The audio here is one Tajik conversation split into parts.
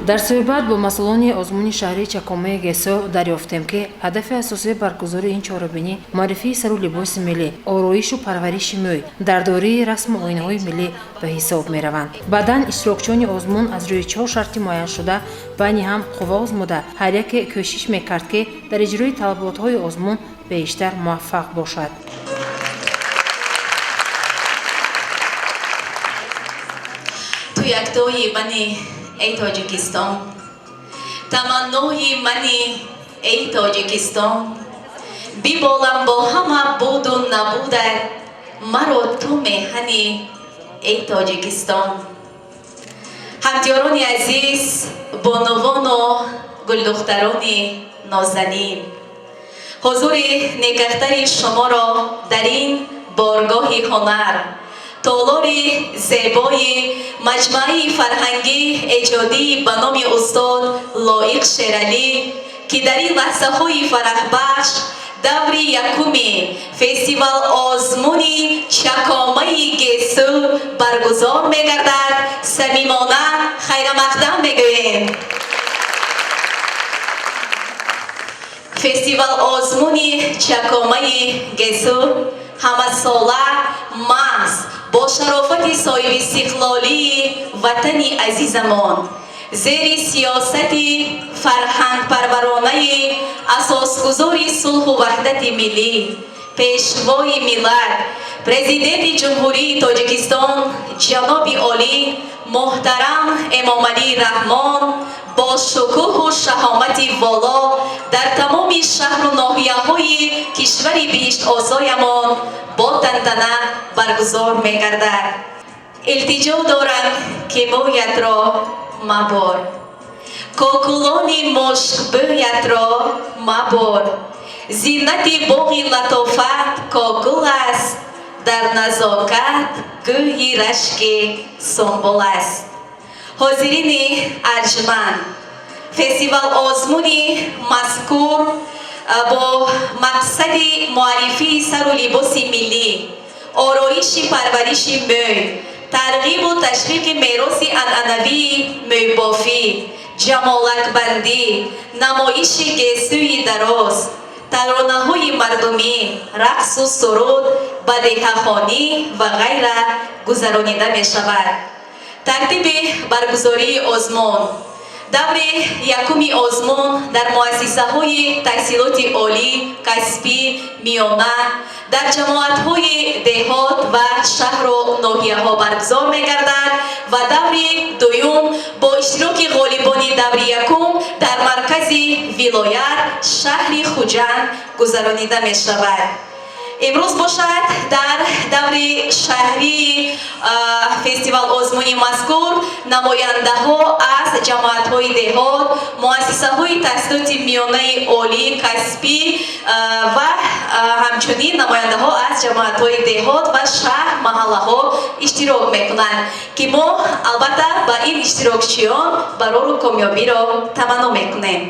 Дар суҳбат бо масъулони озмуни шаҳрии Чакомаи Гесо дарёфтем, ки ҳадафи асосии баргузории ин чорабинӣ муаррифии сару либоси миллӣ, ороишу парвариши мӯй, дардории расму оинҳои миллӣ ба ҳисоб мераванд. Баъдан иштирокчиёни озмун аз рӯи чор шарти муайяншуда байни ҳам қувва озмуда, ҳар яке кӯшиш мекард, ки дар иҷрои талаботҳои озмун бештар муваффақ бошад. Ту яктои мани, эй Тоҷикистон, таманнои мани, эй Тоҷикистон, биболам бо ҳама буду набудат, маро ту меҳани, эй Тоҷикистон. Ҳамдиёрони азиз, бонувону гулдухтарони нозанин, ҳузури некахтари шуморо дар ин боргоҳи ҳунар, толори зебои маҷмӯаи фарҳангӣ эҷодӣ ба номи устод Лоиқ Шералӣ, ки дар ин лаҳзаҳои фараҳбахш даври якуми фестивал озмуни Чакомаи Гесӯ баргузор мегардад, самимона хайрамақдам мегӯем. Фестивал озмуни Чакомаи Гесӯ ҳамасола маҳз бо шарофати соҳибистиқлолии ватани азизамон, зери сиёсати фарҳангпарваронаи асосгузори сулҳу ваҳдати миллӣ, пешвои миллат, Президенти Ҷумҳурии Тоҷикистон ҷаноби олӣ муҳтарам Эмомалӣ Раҳмон, бо шукӯҳу шаҳомати воло дар тамоми шаҳру ноҳияҳои кишвари биҳиштосоямон бо тантана баргузор мегардад. Илтиҷо дорам, ки мӯятро мабор, кокулони мушкбӯятро мабор. Зинати боғи латофат кокул аст, дар назокат гӯи рашки сумбул аст. Ҳозирини арҷманд, фестивал озмуни мазкур бо мақсади муаррифии сару либоси миллӣ, ороиши парвариши мӯй, тарғибу ташвиқи мероси анъанавии мӯйбофӣ, ҷамолакбандӣ, намоиши гесӯи дароз, таронаҳои мардумӣ, рақсу суруд, бадеҳахонӣ ва ғайра гузаронида мешавад. Тартиби баргузории озмун: даври якуми озмун дар муассисаҳои таҳсилоти олӣ, касбӣ, миёна, дар ҷамоатҳои деҳот ва шаҳру ноҳияҳо баргузор мегардад ва даври дуюм бо иштироки ғолибони даври якум дар маркази вилоят, шаҳри Хуҷанд гузаронида мешавад. Имрӯз бошад, дар даври шаҳрии фестивал озмуни мазкур намояндаҳо аз ҷамоатҳои деҳот, муассисаҳои таҳсилоти миёнаи олӣ, касбӣ ва ҳамчунин намояндаҳо аз ҷамоатҳои деҳот ва шаҳр, маҳаллаҳо иштирок мекунанд, ки мо албатта ба ин иштирокчиён барору комёбиро таманно мекунем.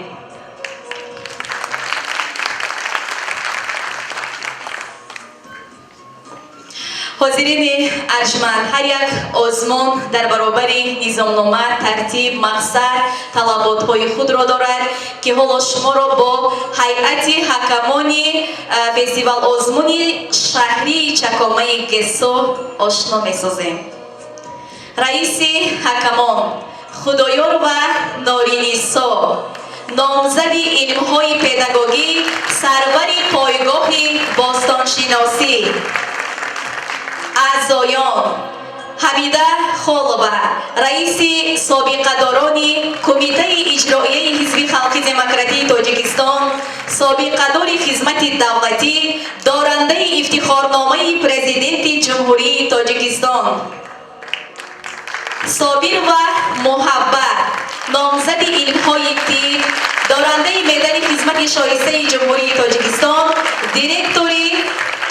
Ҳозирини арҷманд, ҳар як озмун дар баробари низомнома, тартиб, мақсад, талаботҳои худро дорад, ки ҳоло шуморо бо ҳайати ҳакамони фестивал озмуни шаҳрии Чакомаи Гесо ошно месозем. Раиси ҳакамон Худоёрова Норинисо, номзади илмҳои педагогӣ, сарвари пойгоҳи бостоншиносӣ. Аъзоён: Ҳамида Холова, раиси собиқадорони Кумитаи иҷроияи Ҳизби халқи демократии Тоҷикистон, собиқадори хизмати давлатӣ, дорандаи ифтихорномаи Президенти Ҷумҳурии Тоҷикистон. Собирова Муҳаббат, номзади илмҳои тиб, дорандаи медали хизмати шоистаи Ҷумҳурии Тоҷикистон, директори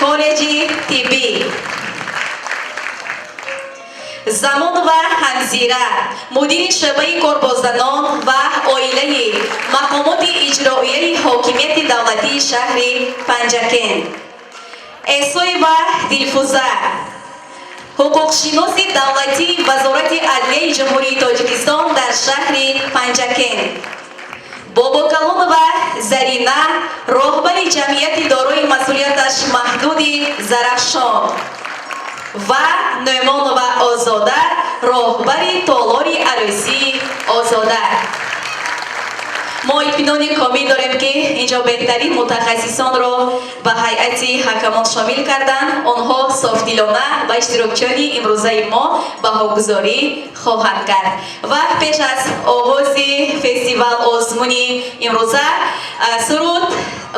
коллеҷи тиббӣ. Замонова Ҳанзира, мудири шӯъбаи кор бо занон ва оилаи мақомоти иҷроияи ҳокимияти давлатии шаҳри Панҷакент. Эсоева Дилфуза, ҳуқуқшиноси давлатии Вазорати адлияи Ҷумҳурии Тоҷикистон дар шаҳри Панҷакент. Бобокалонова Зарина, роҳбари ҷамъияти дорои масъулияташ маҳдуди Зарафшон, ва Нӯъмонова Озода, роҳбари толори арӯсии Озода. Мо итминони комил дорем, ки инҷо беҳтарин мутахассисонро ба ҳайати ҳакамон шомил карданд. Онҳо софдилона ба иштирокчиёни имрӯзаи мо баҳогузорӣ хоҳанд кард. Ва пеш аз оғози фестивал озмуни имрӯза суруд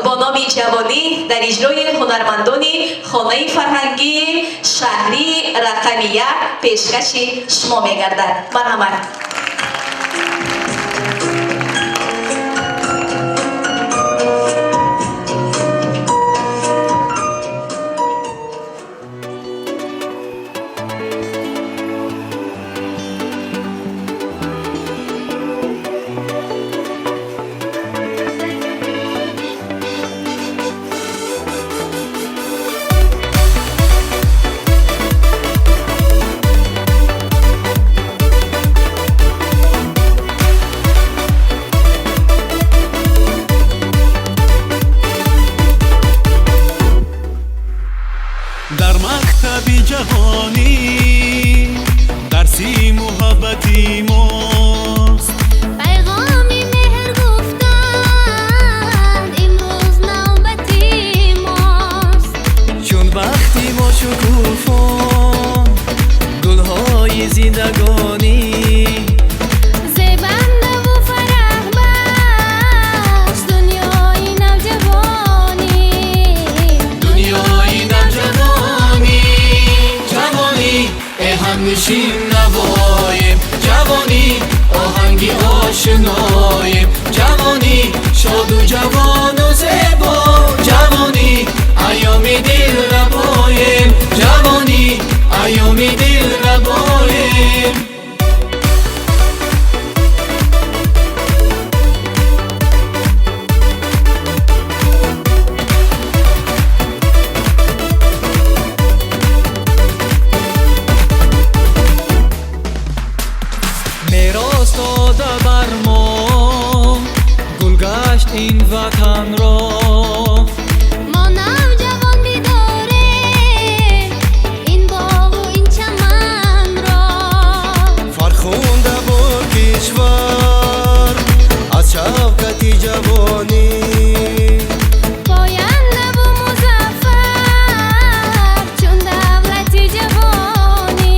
бо номи Ҷавонӣ дар иҷрои ҳунармандони хонаи фарҳангии шаҳрии рақами 1 пешкаши шумо мегардад. Марҳамат. Дар мактаби ҷаҳонӣ дарси муҳаббати мост. Пайғоми меҳр гуфтанд, имрӯз навбати мост. Чун вақти мо шукуфон гулҳои зиндагонӣ, зебандаву фараҳбахш дунёи навҷавонӣ. Дунёи навҷавонӣ, ҷавонӣ, э ҳамнишин навоем, ҷавонӣ, оҳанги ошиноем, ҷавонӣ, шоду ҷавону зебо, ҷавонӣ, айёми дилрабоем, ҷавонӣ, айёми дилрабоем. Мерос дода бар мо гулгашт ин ватанро. Мо навҷавон бидорем ин боғу ин чаманро. Фархунда буд кишвар аз шавкати ҷавонӣ. Пояндаву музаффар чун давлати ҷавонӣ.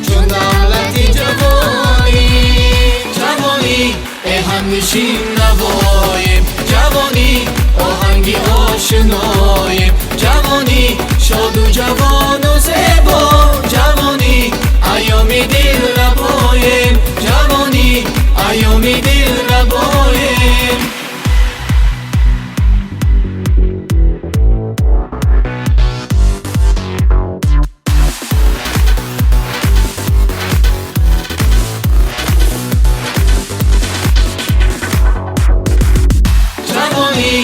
Чун давлати ҷавонӣ, ҷавонӣ, э ҳамнишин навоем, ҷавонӣ, оҳанги ошиноем, ҷавонӣ, шоду ҷавону зебо, ҷавонӣ, айёми дилрабоем, ҷавонӣ, айёми дилрабоем. Ҷавонӣ,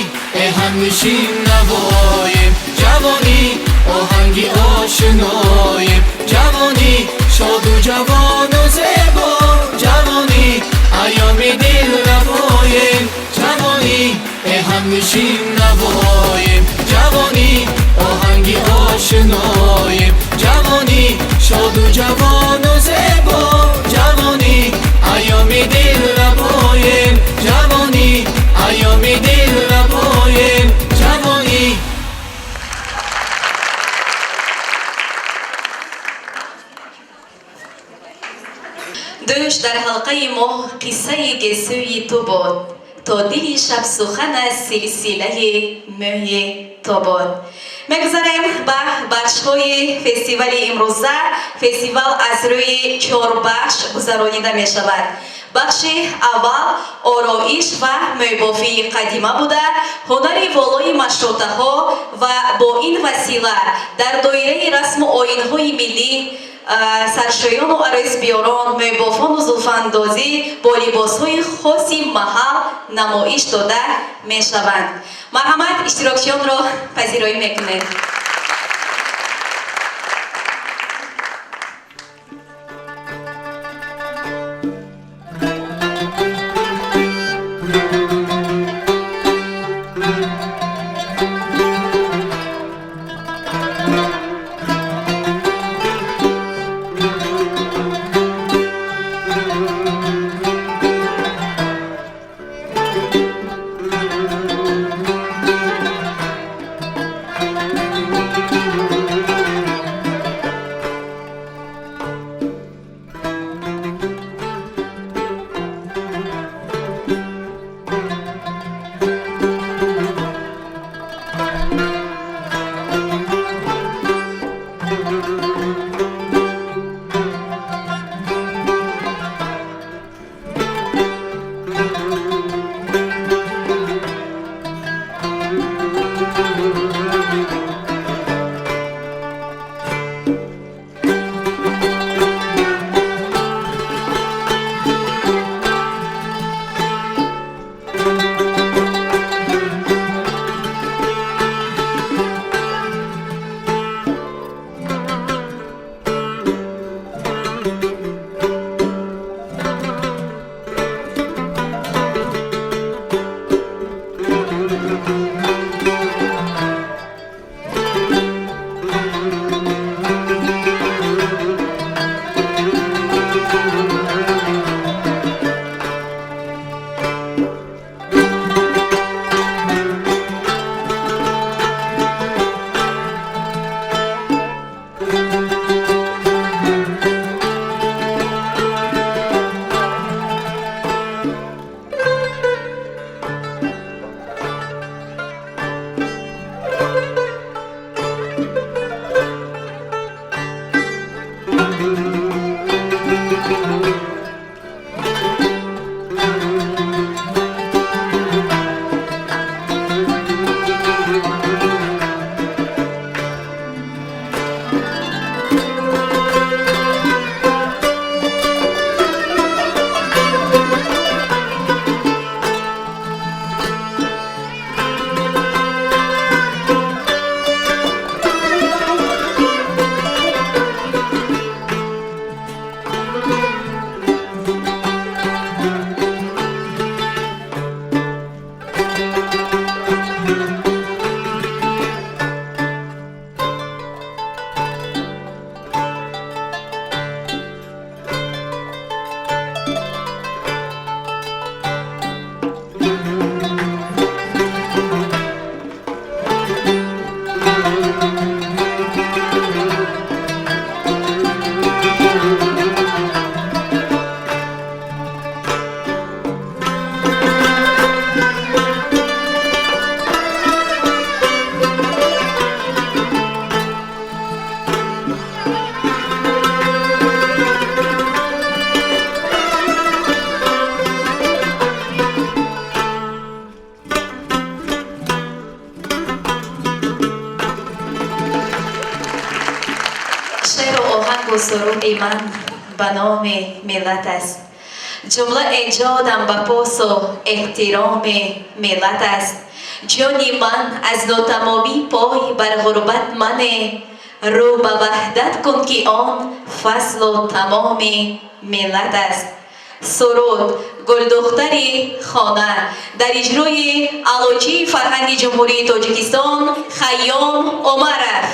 э ҳамнишин навоем, ҷавонӣ, оҳанги ошиноем, ҷавонӣ, шоду ҷавону зебо, ҷавонӣ, айёми дилрабоем, ҷавонӣ, э ҳамнишин навоем, ҷавонӣ, оҳанги ошиноем, ҷавонӣ, шоду ҷавону зебо, ҷавонӣ, айёми дилрабоем, ҷавонӣ, айёми дилрабоем, ҷавонӣ. Дӯш дар ҳалқаи моҳ қиссаи гесӯи ту буд, то дили шаб сухан аз силсилаи мӯи ту буд. Мегузарем ба бахшҳои фестивали имрӯза. Фестивал аз рӯи чор бахш гузаронида мешавад. Бахши аввал ороиш ва мӯйбофии қадима буда, ҳунари волои машрутаҳо ва бо ин васила дар доираи расму оинҳои миллӣ саршӯёну арӯсбиёрон, мӯйбофону зулфандозӣ бо либосҳои хоси маҳал намоиш дода мешаванд. Марҳамат, иштирокчиёнро пазироӣ мекунем. Суруди ман ба номи миллат аст. Ҷумла эҷодам ба посу эҳтироми миллат аст. Ҷони ман аз нотамомӣ пой бар ғурбат мане, рӯ ба ваҳдат кун, ки он фаслу тамоми миллат аст. Суруд «Гулдухтари хона» дар иҷрои Аълочии фарҳанги Ҷумҳурии Тоҷикистон Хайём Умаров.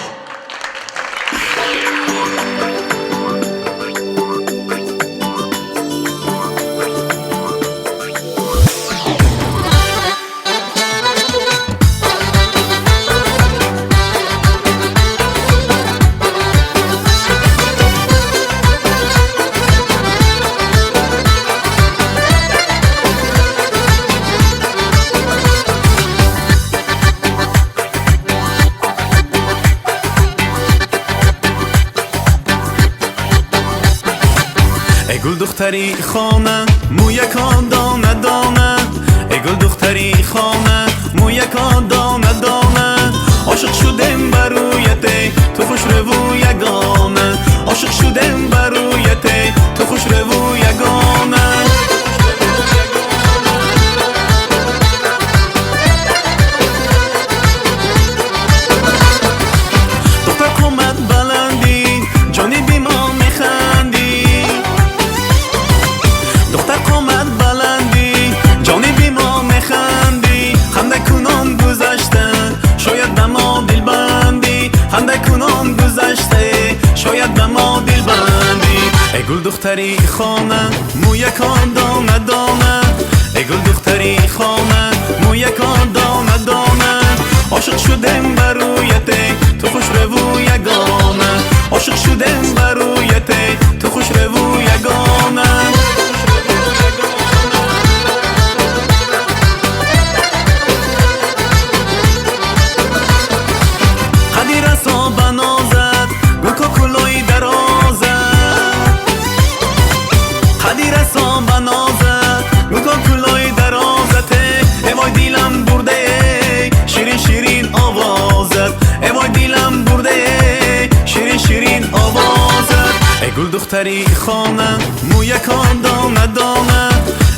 Эй гулдухтари хона, мӯякон дона дона, эй гулдухтари хона, мӯякон дона дона, ошиқ шудем ба рӯят, ту хушрӯву ягона, ошиқ шудем ба рӯят, ту хушрӯву ягона. Духтар, қомат баландӣ, ҷониби мо механдӣ. Духтар, қомат баландӣ, ҷониби мо механдӣ, хандакунон гузашта, шояд ба мо дилбандӣ, хандакунон гузашта, шояд ба мо дилбандӣ. Эй гулдухтари хона, мӯякон дона дона, эй гулдухтари хона, мӯякон дона дона, ошиқ шудем ба рӯят, ту хушрӯву ягона, ошиқ шудем ба рӯят, ту хушрӯву ягона. Қади расо ба нозат, гулкокулои дарозат, қади расо ба нозат, гулкокулои дарозат, эвой, дилам бурде, ширин ширин овозат, эвой, дилам бурде, ширин ширин овозат. Эй гулдухтари хона, мӯякон дона дона,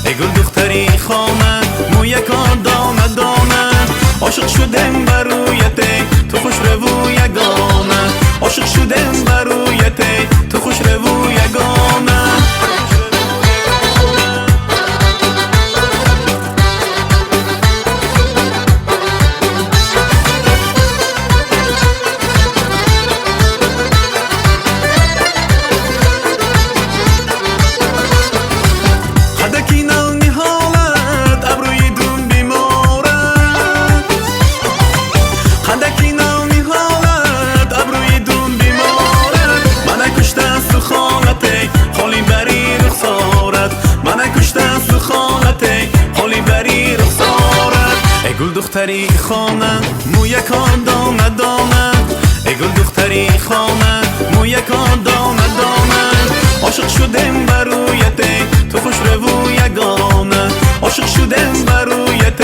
эй гулдухтари хона, мӯякон дона дона, ошиқ шудем ба рӯят, ту хушрӯву ягона, ошиқ шудем ба рӯят, ту хушрӯву ягона. Қадаки нав ниҳолат, абрӯи дум биморад, қадаки нав ниҳолат, абрӯи дум биморад, мана кушта сухонате, холи бари рухсорат, мана кушта сухонате, холи бари рухсорат. Эй гулдухтари хона, мӯякон дона дона, эй гулдухтари хона, мӯякон дона дона, ошиқ шудем ба рӯят, ту хушрӯву ягона, ошиқ шудем ба рӯят,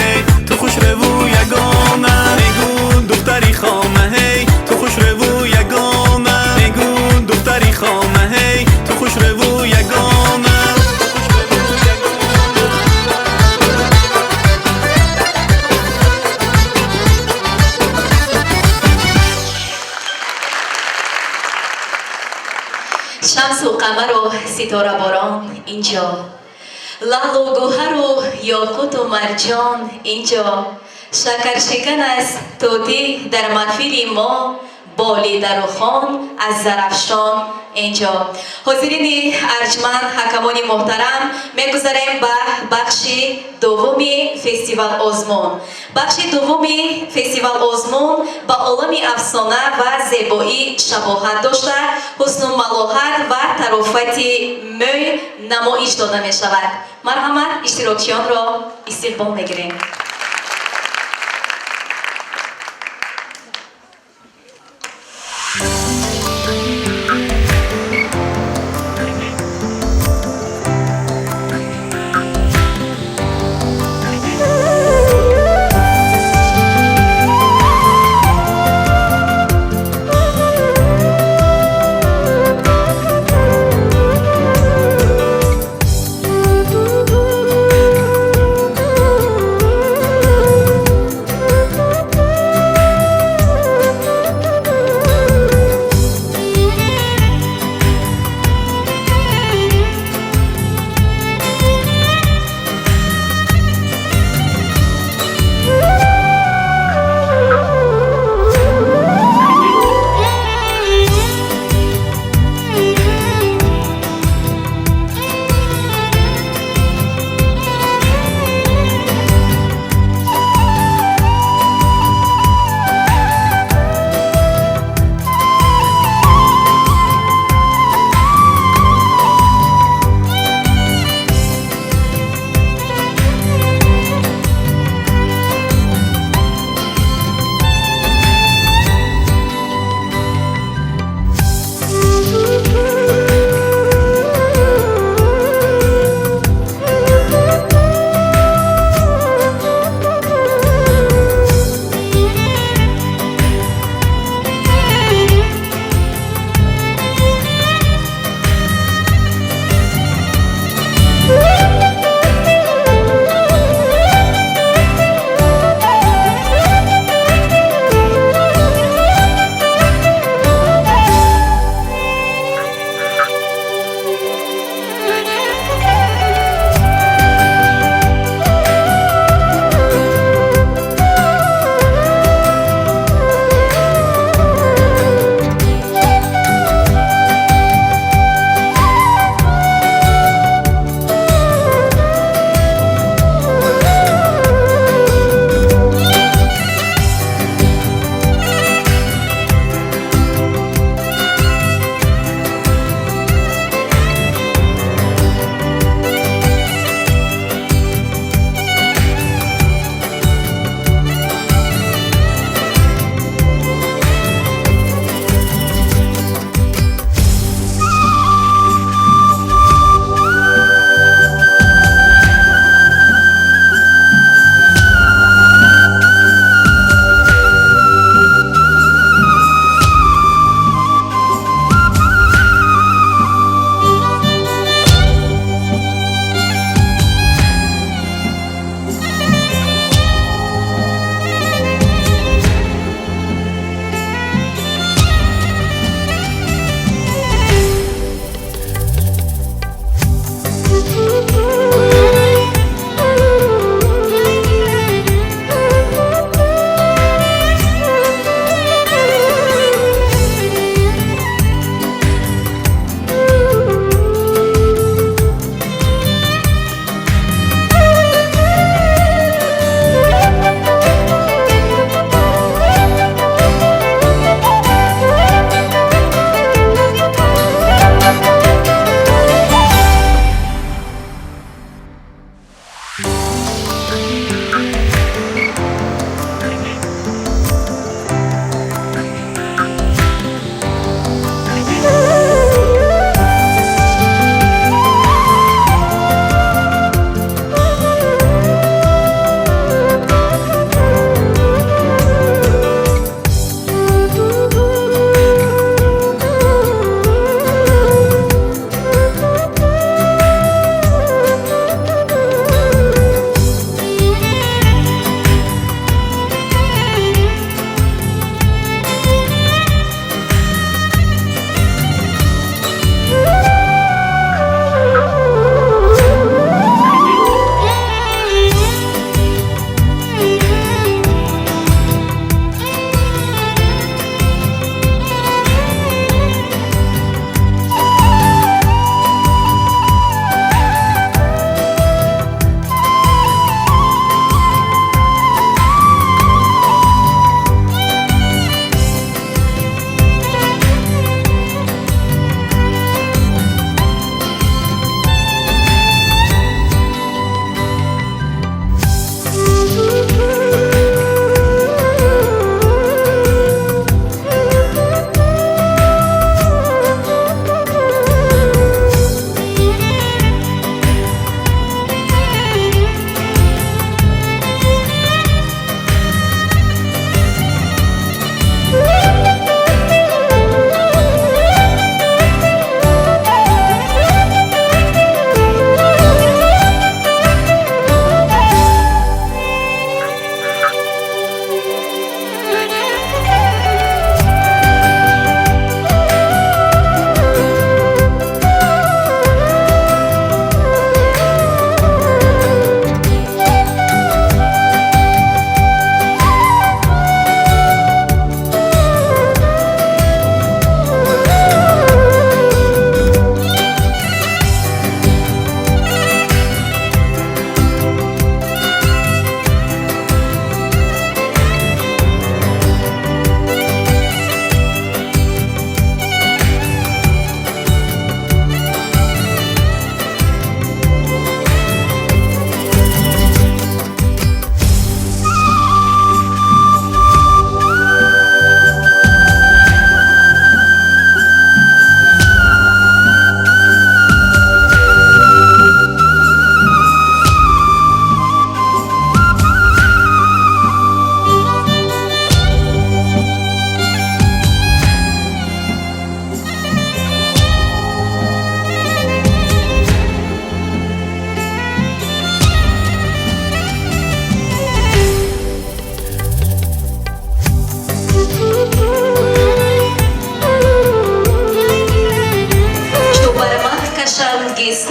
ту хушрӯву ягона. Эй гулдухтари хона, ҳей, ту хушрӯву ягона, эй гулдухтари хона, ҳей, ту хушрӯву ягона. Шамсу қамару ситораборон инҷо, лаълу гӯҳару ёқуту марҷон инҷо, шакаршикан аст тӯтӣ дар маҳфили мо, болидарухон аз Зарафшон инҷо. Ҳозирини арҷманд, ҳакамони муҳтарам, мегузарем ба бахши дуввуми фестивал озмун. Бахши дуввуми фестивал озмун ба олами афсона ва зебоӣ шабоҳат дошта, ҳусну малоҳат ва тарофати мӯй намоиш дода мешавад. Марҳамат, иштирокчиёнро истиқбол мегирем.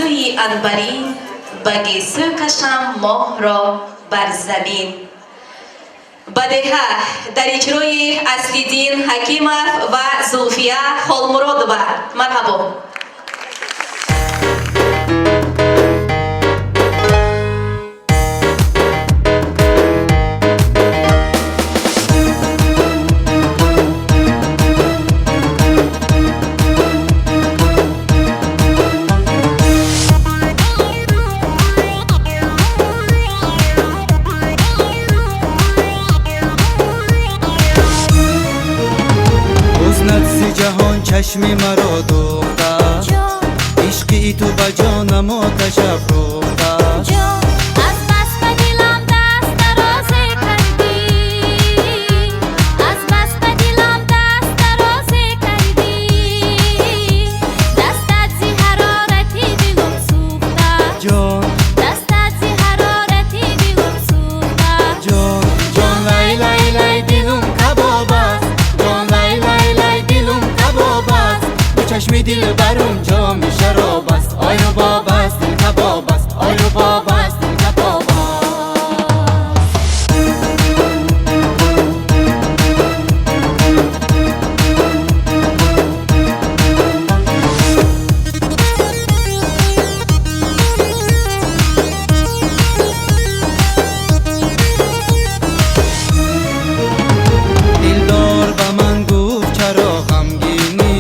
Гесӯи анбарин ба гесӯ кашам моҳро бар замин. Бадеҳа дар иҷрои Аслиддин Ҳакимов ва Зулфия Холмуродова. Марҳабо. Чашми маро духта, ишқи ту ба ҷонам оташ афрӯхта. Аз бас ба дилам даст дарозе кардӣ, аз бас ба дилам даст дарозе кардӣ, дастат зи ҳарорати дилам сӯхта, ҷон, дастат зи ҳарорати дилам сӯхта. Ҷон, ҷон, лай лай лай, дилум кабоб аст, ҷон, лай лай лай, дилум кабоб аст, бо чашми дилбарум ҷоми шароб аст, ой рубоб аст, дил кабоб аст, ой рубоб аст, дил кабоб аст. Дилдор ба ман гуфт: чаро ғамгинӣ,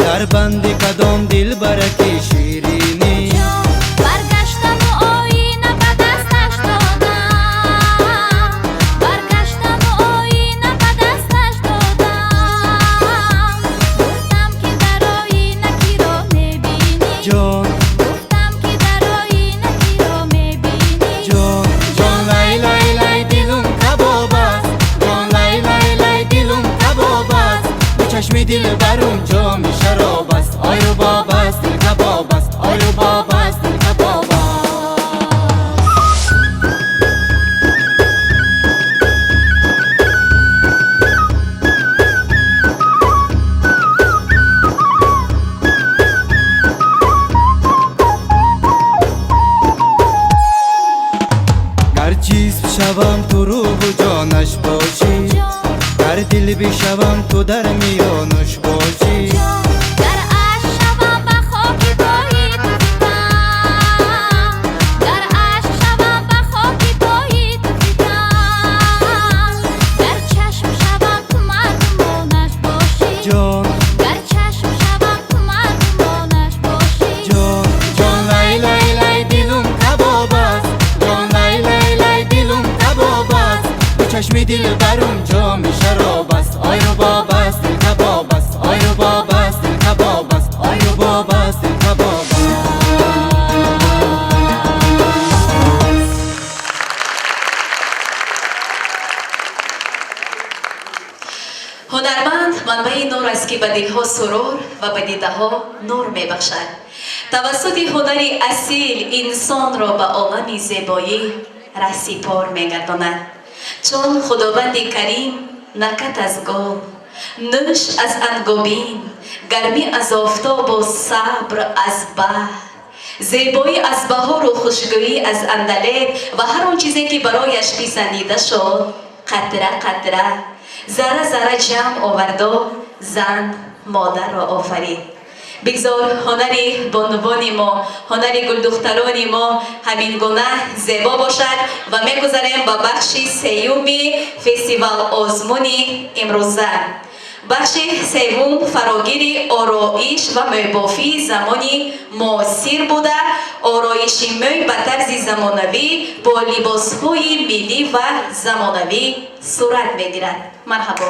дар банди кадом дилбараки ширинӣ? Баргаштаму оина ба дасташ додам, баргаштаму оина ба дасташ додам, гуфтам ки дар оина киро мебинӣ? Ҷон, гуфтам ки дар оина киро мебинӣ? Ҷон, ҷон, лай лай лай, дилум кабоб аст, ҷон, лай лай лай, дилум кабоб аст, бо чашми дилбарум ҷоми шароб аст, ой рубоб аст, дил кабоб аст, ой рубоб аст, дил кабоб аст. Гар ҷисм шавам, ту рӯҳу ҷонаш бошӣ, гар дил бишавам, ту дар миёнаш бошӣ. Гар ашк шавам, ба хоки пои ту фитам, гар ашк шавам, ба хоки пои ту фитам, гар чашм шавам, ту мардумонаш бошӣ. Ҷон, гар чашм шавам, ту мардумонаш бошӣ. Ҷон, ҷон, лай лай лай, дилум кабоб аст, ҷон, лай лай лай, дилум кабоб аст, бо чашми дилбарум ҷоми шароб аст, ой рубоб аст, дил кабоб аст, ой рубоб аст, дил кабоб аст, ой рубоб аст, дил кабоб аст. Ҳунарманд манбаи нур аст, ки ба дилҳо сурур ва ба дидаҳо нур мебахшад. Тавассути ҳунари асил инсонро ба олами зебоӣ раҳсипор мегардонад, чун Худованди Карим накат аз гул, нӯш аз ангобин, гармӣ аз офтобу сабр аз баҳр, зебоӣ аз баҳору хушгӯӣ аз андалеб ва ҳар он чизе, ки барояш писандида шуд, қатра қатра, зарра зарра ҷамъ оварду зан модарро офарид. Бигзор ҳунари бонувони мо, ҳунари гулдухтарони мо ҳамин гуна зебо бошад ва мегузарем ба бахши сеюми фестивал озмуни имрӯза. Бахши севум фарогири ороиш ва мӯйбофии замони муосир буда, ороиши мӯй ба тарзи замонавӣ бо либосҳои миллӣ ва замонавӣ сурат мегирад. Марҳабо.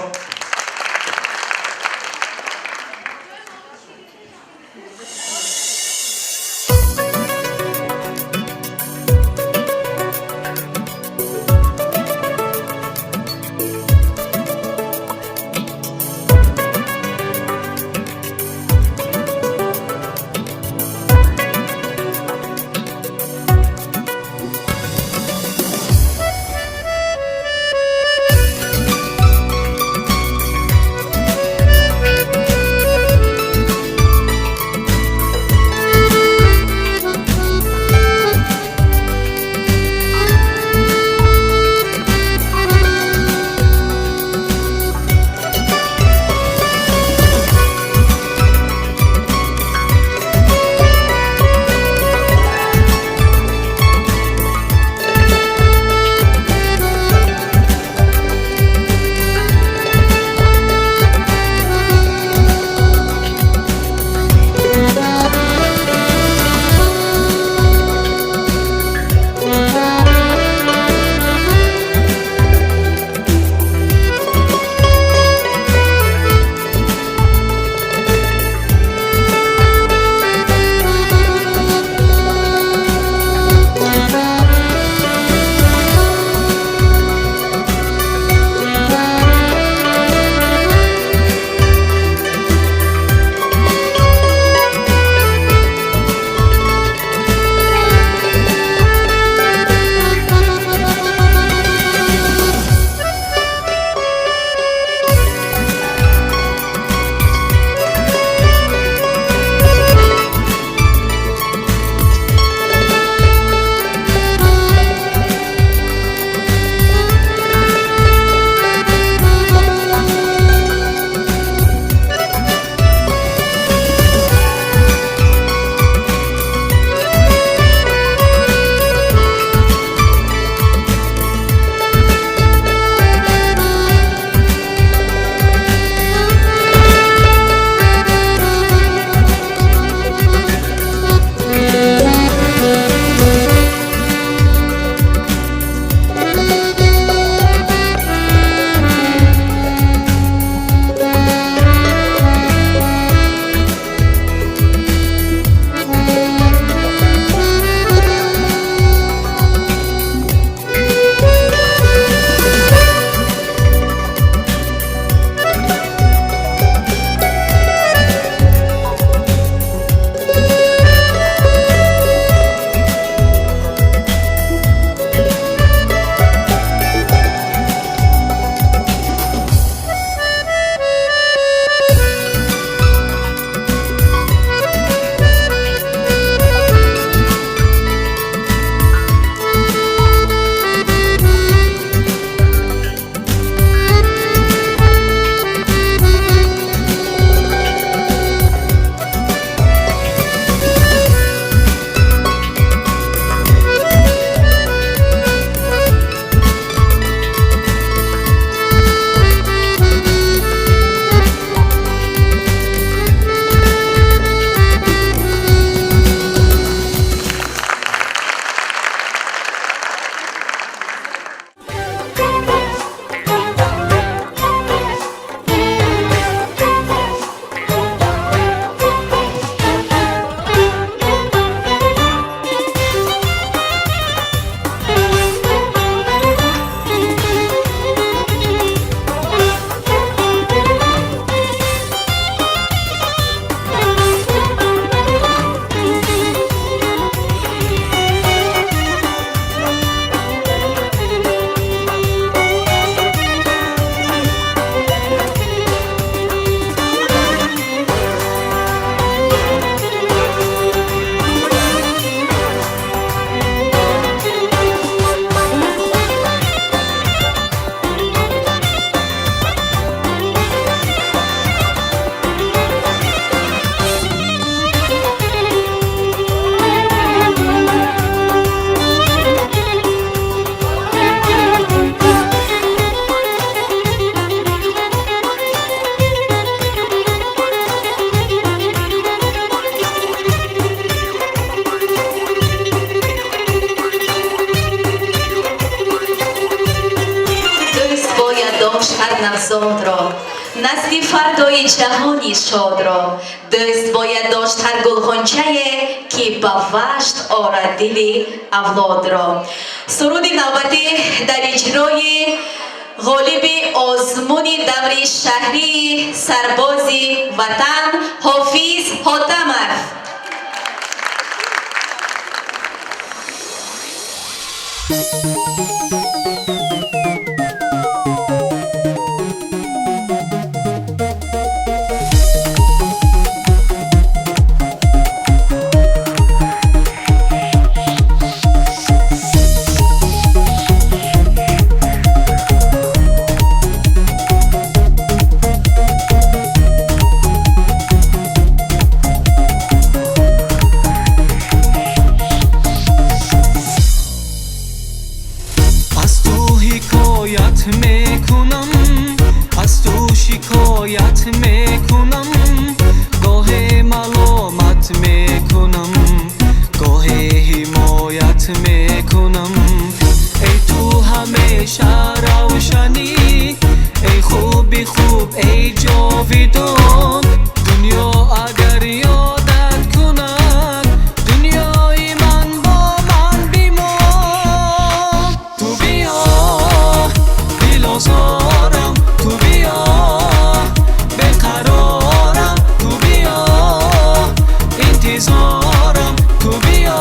Насли фардои ҷаҳони шодро. Дӯст бояд дошт ҳар гулғунчае, ки ба вашт орад дили авлодро. Суруди навбатӣ дар иҷрои ғолиби озмуни даври шаҳрии сарбози ватан Ҳофиз Ҳотамов. Аз ту ҳикоят мекунам, аз ту шикоят мекунам, гоҳе маломат мекунам, гоҳе ҳимоят мекунам. Эй ту ҳамеша равшанӣ, эй хуби хуб, эй ҷовидон. Дунё агар ёдат кунад, дунёи ман бо ман бимон. Ту биё, дилозорам, ту биё, беқарорам, ту биё, интизорам, ту биё.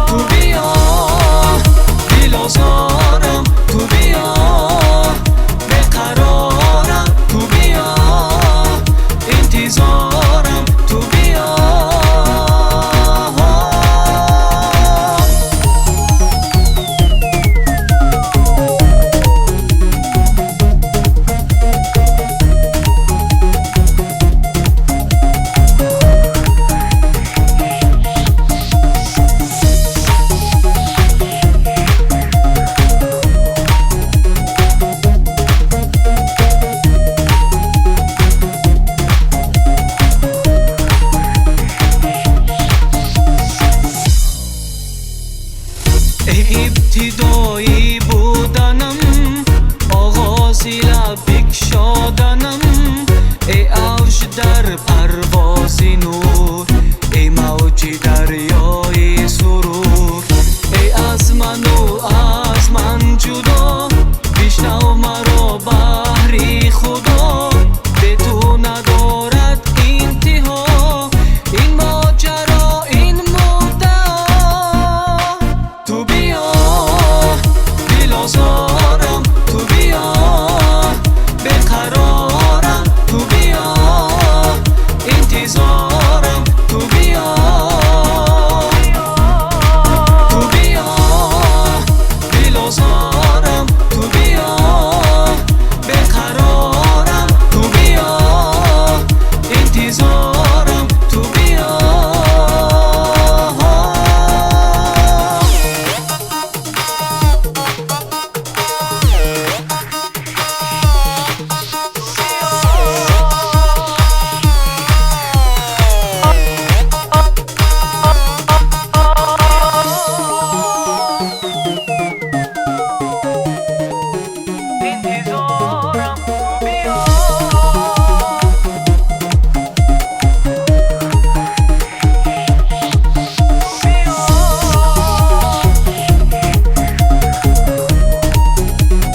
Ту биё, дилозорам, ту биё, беқарорам, ту биё, интизорам, ту биё. Эй ибтидоӣ буданам, оғози лаб бикшоданам, эй авҷ дар парвози нур, эй мавҷи дарёи сурур, эй аз ману аз ман ҷудо, бишнав маро баҳри Худо, бе ту надорад интиҳо ин моҷаро, ин муддао. Ту биё, дилозорам, ту биё, беқарорам, ту биё, интизорам, ту биё. Ту биё, дилозорам, ту биё, беқарорам, ту биё, интизорам, ту биё. Интизорам, ту биё.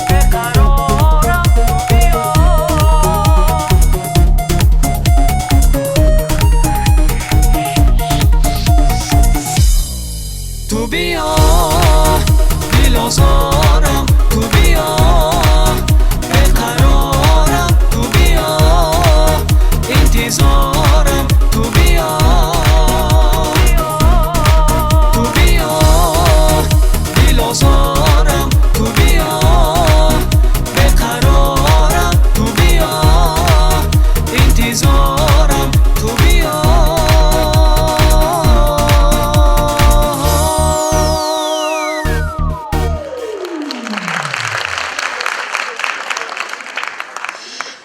Беқарорам, ту биё. Ту биё, дилозорам, ту биё, беқарорам, ту биё, интизорам, ту биё. Ту биё, дилозорам, ту биё, беқарорам, ту биё, интизорам, ту биё.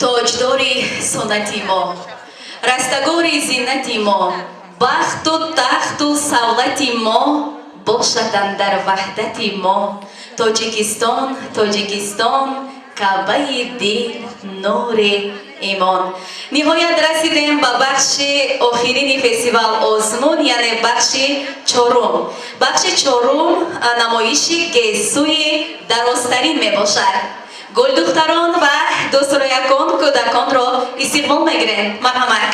Тоҷдори суннати мо, растагори зинати мо, бахту тахту савлати мо бошад андар ваҳдати мо. Тоҷикистон, Тоҷикистон. Каъбаи дил, нури имон. Ниҳоят расидем ба бахши охирини фестивал озмун, яъне бахши чорум. Бахши чорум намоиши гесӯи дарозтарин мебошад. Гулдухтарон ва дӯстроякон кӯдаконро истиқбол мегирем. Марҳамат.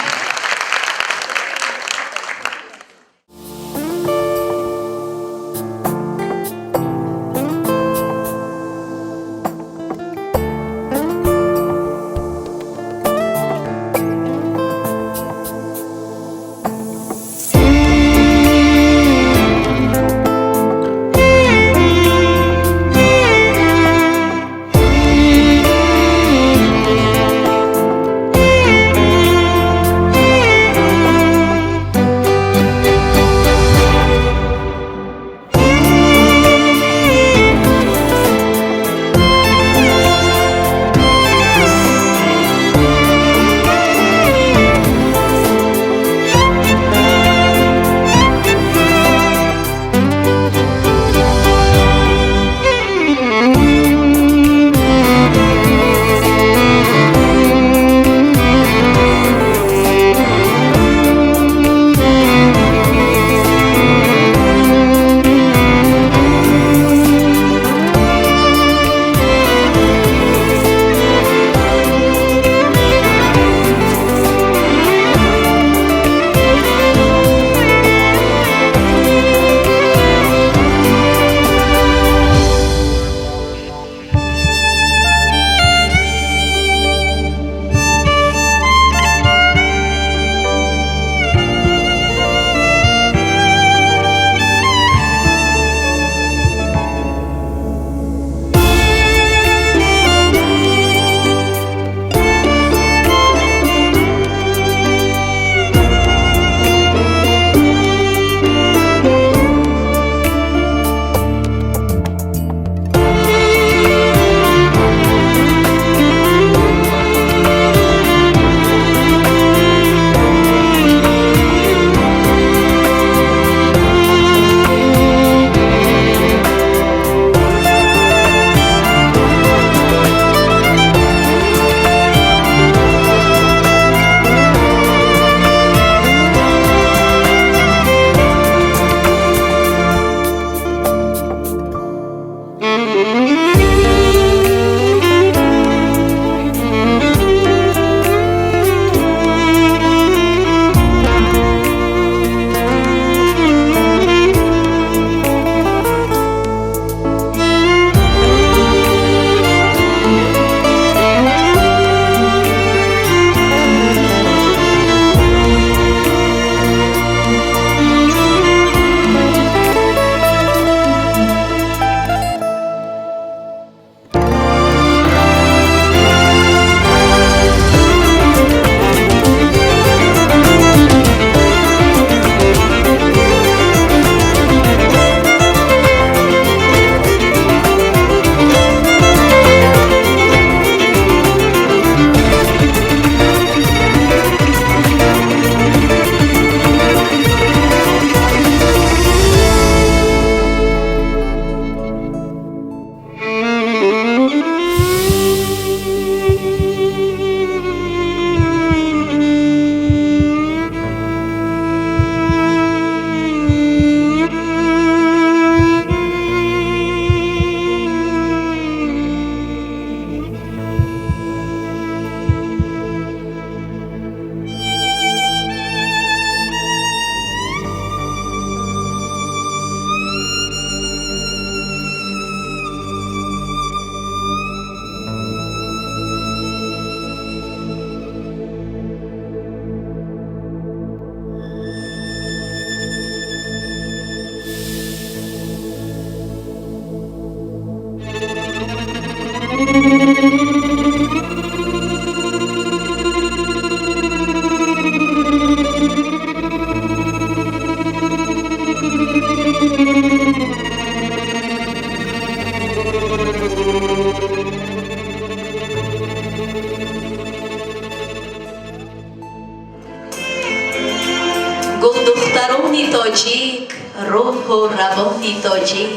Гулдухтарони тоҷик, рӯҳу равони тоҷик,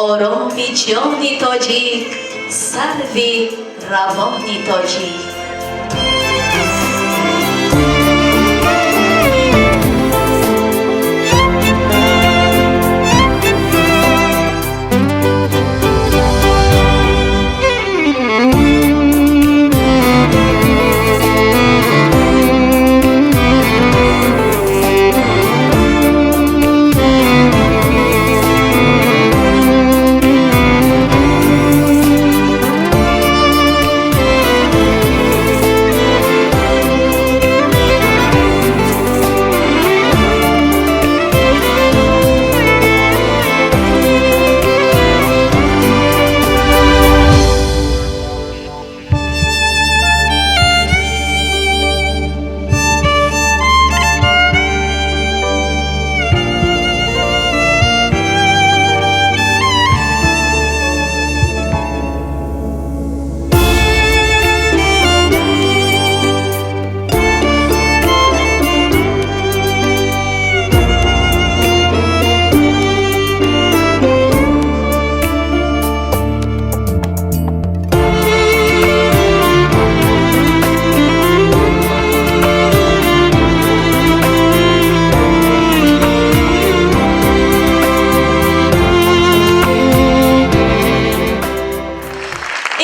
ороми ҷони тоҷик. Сарви равони тоҷик.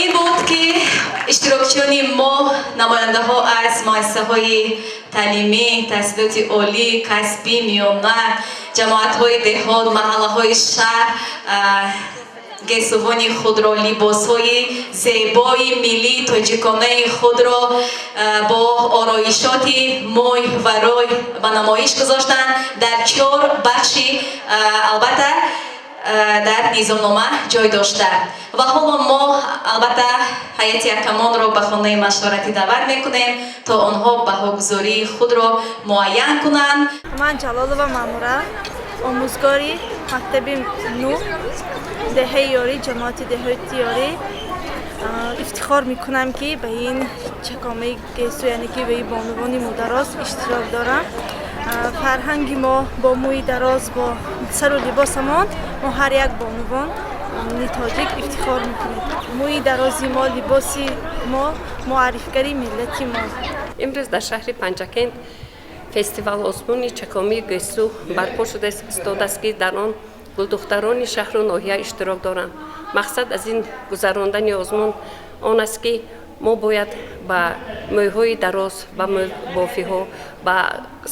Ин буд, ки иштирокчиёни мо, намояндаҳо аз муассисаҳои таълимӣ, таҳсилоти олӣ, касбӣ, миёна, ҷамоатҳои деҳот, маҳаллаҳои шаҳр гесувони худро, либосҳои зебои миллии тоҷиконаи худро бо ороишоти мӯй ва рӯй ба намоиш гузоштанд дар чор бахши, албатта, дар низомнома ҷой дошта. Ва ҳоло мо, албатта, ҳайати ҳакамонро ба хонаи машваратӣ даъват мекунем, то онҳо баҳогузории худро муайян кунанд. Ман Ҷалолова Маъмура, омӯзгори мактаби ну деҳаи Ёрӣ, ҷамоати деҳоти Ёрӣ. Ифтихор мекунам, ки ба ин чакомаи гесу, яъне ки ба ин бонувони мӯйдароз иштирок дорам. Фарҳанги мо бо мӯи дароз, бо сару либосамон, мо ҳар як бонувони тоҷик ифтихор мекунем. Мӯи дарози мо, либоси мо муаррифгари миллати мо. Имрӯз дар шаҳри Панҷакент фестивал озмуни чакомии гесу барпо шуда истодааст, ки дар он гулдухтарони шаҳру ноҳия иштирок доранд. Мақсад аз ин гузарондани озмун он аст, ки мо бояд ба мӯйҳои дароз, ба мӯйбофиҳо, ба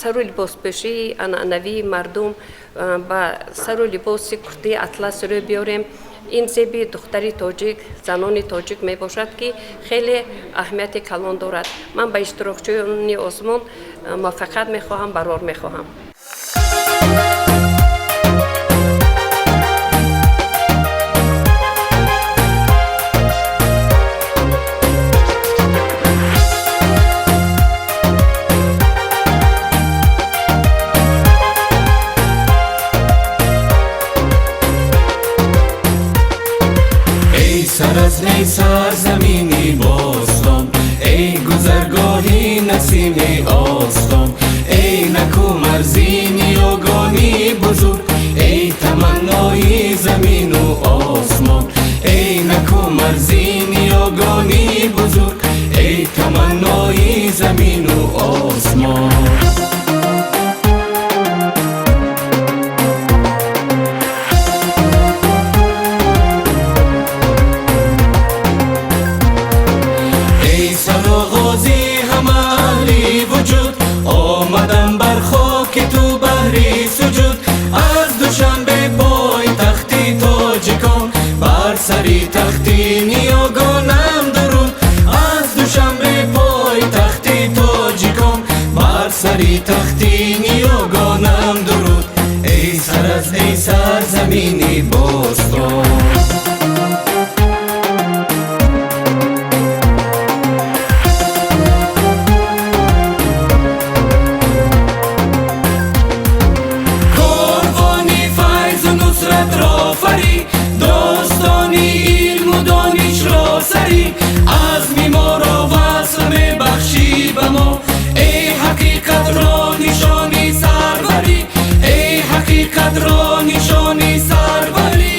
сару либоспӯшии анъанавии мардум, ба сару либоси куртии атлас рӯ биёрем. Ин зеби духтари тоҷик, занони тоҷик мебошад, ки хеле аҳамияти калон дорад. Ман ба иштирокчиёни озмун муваффақият мехоҳам, барор мехоҳам. Эй саразм, эй сарзамини бостон, эй гузаргоҳи насими остон, эй наку марзи ниёгони бузург, эй таманнои замину осмон, эй наку марзи ниёгони бузург, эй таманнои замину осмон. Эй сароғози ҳама аҳли вуҷуд, омадам бар хоки ту баҳри суҷуд. Аз Душанбе, пойтахти тоҷикон, бар сари тахти ниёгонам дуруд. Аз Душанбе, пойтахти тоҷикон, бар сари тахти ниёгонам дуруд. Эй саразм, эй сарзамини бостон. Корвони файзу нусратро фарӣ, достони илму донишро сарӣ, азми моро васл мебахшӣ ба мо. Эй ҳақиқатро нишони сарварӣ, эй ҳақиқатро нишони сарварӣ.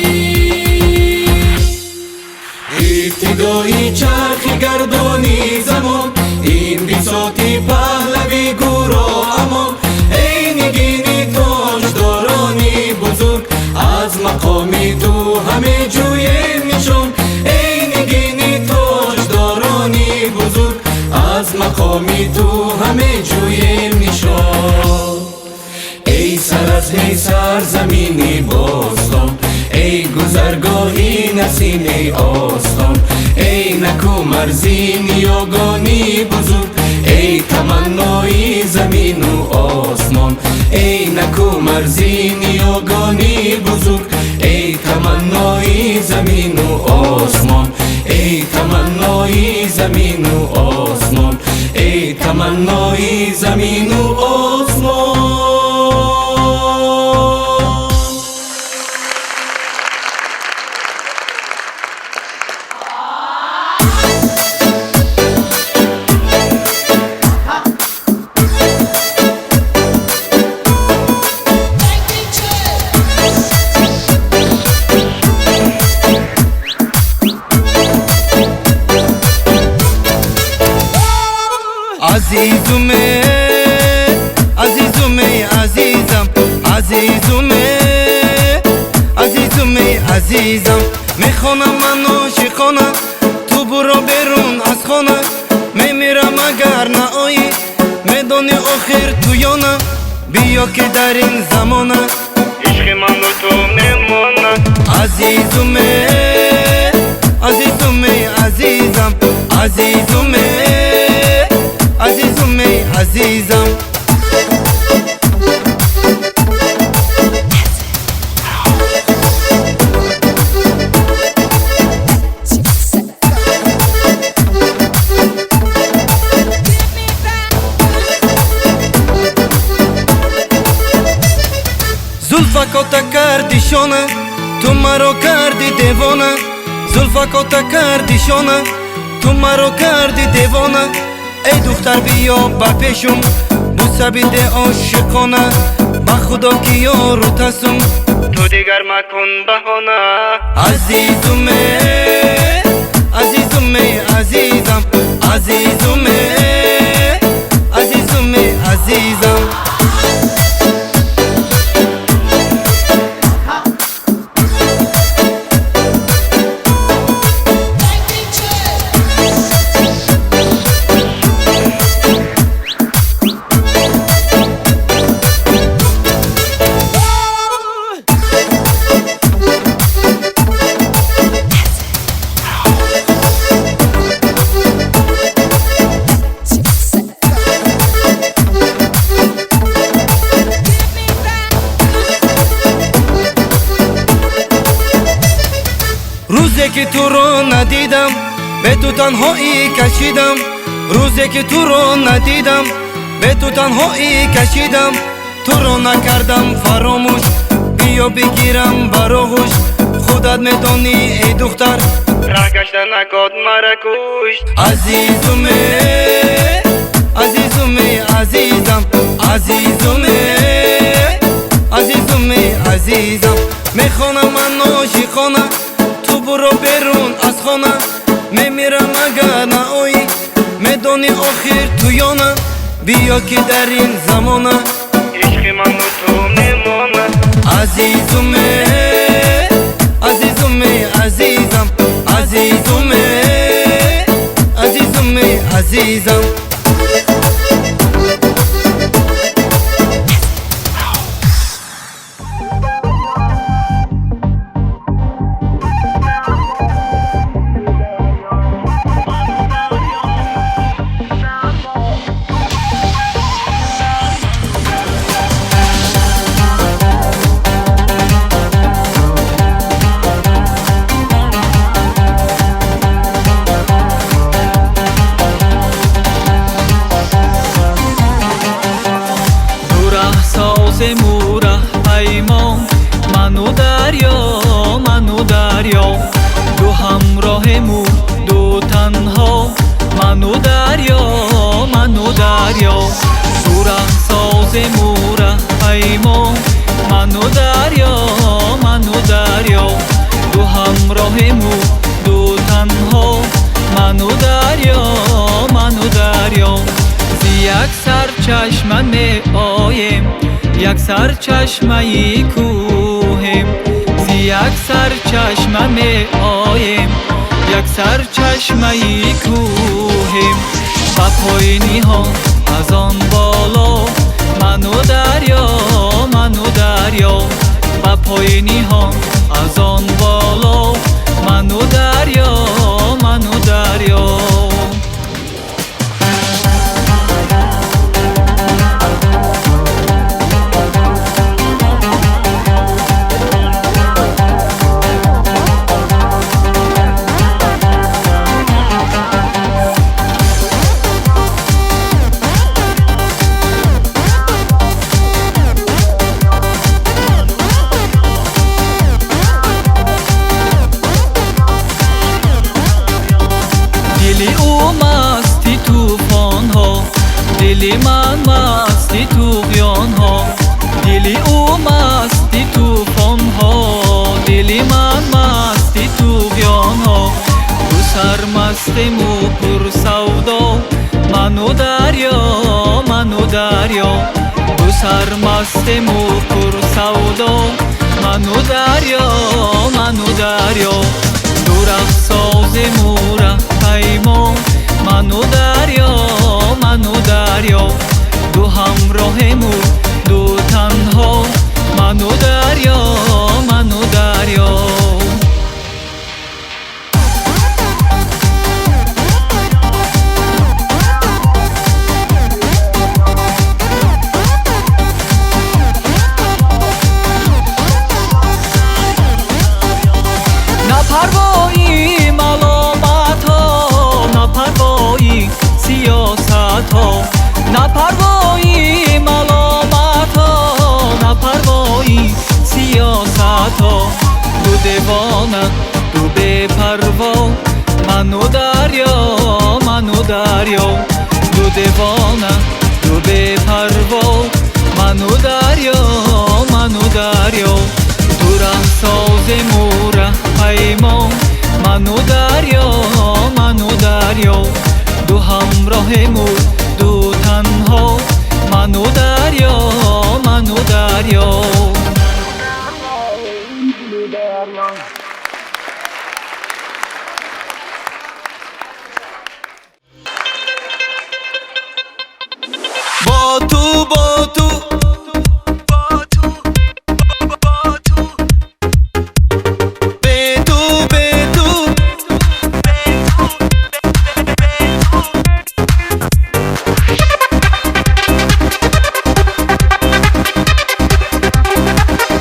Сарзамини бостон, эй гузаргоҳи насим, эй остон, эй наку марзи ниёгони бузург, эй таманнои замину осмон, эй наку марзи ниёгони бузург, эй таманнои замину осмон, эй таманнои замину осмон, эй таманнои замину осмон. Азизуме, азизуме, азизам, азизуме, азизуме, азизам. Мехонам ман ошиқона, ту буро берун аз хона. Мемирам агар наоӣ, медонӣ охир туёна. Биё ки дар ин замона ишқи ману ту мемонад. Азизуме, азизуме, азизам, азизуме, азизуме, азизам. Зулфа кота карди шона, ту маро карди девона. Зулфа кота карди шона, ту маро карди девона. Эй духтар биё ба пешум, буса биде ошиқона. Ба худо ки ёру тасум, ту дигар макун баҳона. Азизуме, азизуме, азизам, азизуме, азизуме, азизам. Рӯзе ки туро надидам, бе ту танҳоӣ кашидам. Рӯзе ки туро надидам, бе ту танҳоӣ кашидам. Туро накардам фаромӯш, биё бигирам бар оғӯш. Худат медонӣ эй духтар, раҳ гашта накод мара кушт. Азизуме, азизуме, азизам, азизуме, азизуме, азизам. Мехонам ман ошиқона, ту буро берун аз хона. Мемирам агар наоӣ, медонӣ охир туёна. Биё ки дар ин замона ишқи ману ту мемонад. Азизуме, азизуме, азизам, азизуме, азизуме, азизам. Сарчашма меоем, як сарчашмаи кӯҳем. Зи як сарчашма меоем, як сарчашмаи кӯҳем. Ба пои ниҳон аз он боло Ману дарё, ману дарё, ба пои ниҳон аз он боло. Ману дарё, ману дарё. Дили ӯ масти тӯфонҳо, дили ман масти туғёнҳо. Дили ӯ масти тӯфонҳо, дили ман масти туғёнҳо. Ду сармастему пурсавдо, ману дарё, ману дарё. Ду сармастему пурсавдо, ману дарё, ману дарё. Ду раҳсозему раҳпаймо, ману дарё, ману дарё. Ду ҳамроҳему ду танҳо, ману дарё, ману дарё. На парвои маломатҳо, на парвои сиёсатҳо, на парвои маломатҳо, на парвои сиёсатҳо. Ду девона, ду бепарво, ману дарё, ману дарё. Ду девона, ду бепарво, ману дарё, ману дарё. Ду раҳсозему раҳпаймо, ману дарё, ману дарё. Ду ҳамроҳему ду танҳо, ману дарё, ману дарё. Бо ту, бо ту, бе ту, бе ту,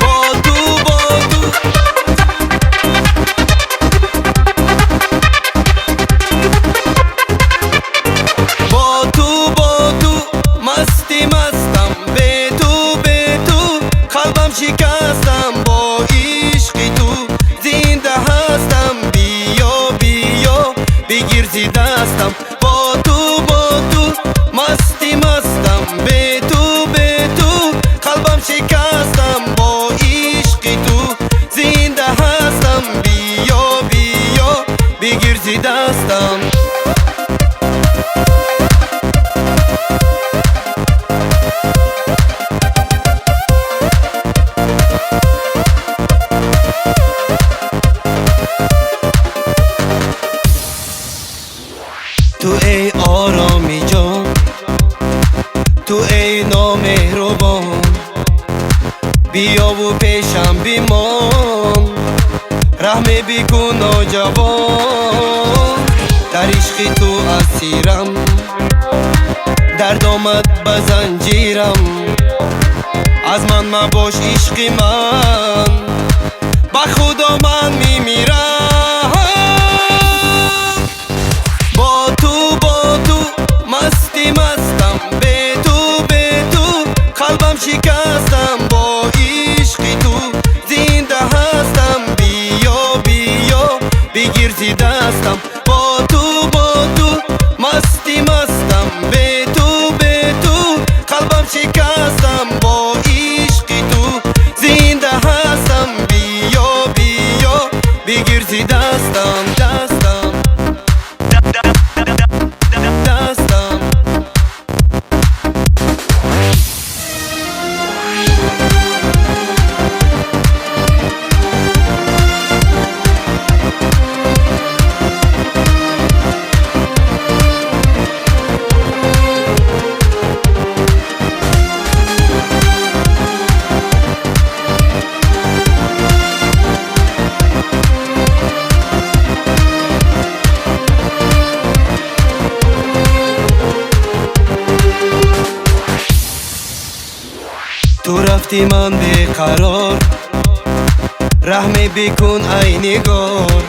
бо ту, бо ту, бо ту, бо ту, масти мастам, бе ту, бе ту, қалбам шикастам, бо ишқи ту зинда ҳастам. Биё, биё, бигир зи дастам. Бо ту, бо ту, масти мастам, бе ту, бе ту, қалбам шикастам, бо ишқи ту зинда ҳастам. Биё, биё, бигир зи дастам. Ту эй ороми ҷон, ту эй номеҳрубон, биёву пешам бимон, раҳме бикун ноҷавон. Дар ишқи ту асирам, дард омад ба занҷирам, аз ман мабош ишқи ман, ба худо ман мемирам. Бо ту, бо ту, масти мастам, бе ту, бе ту, қалбам шикастам, бо ишқи ту зинда ҳастам. Биё, биё, бигир зи дастам. Бо ту, бо ту, масти мастам, бе ту, бе ту, қалбам шикастам, бо ишқи ту зинда ҳастам. Биё, биё, Бахти ман беқарор, раҳме бикун ай нигор,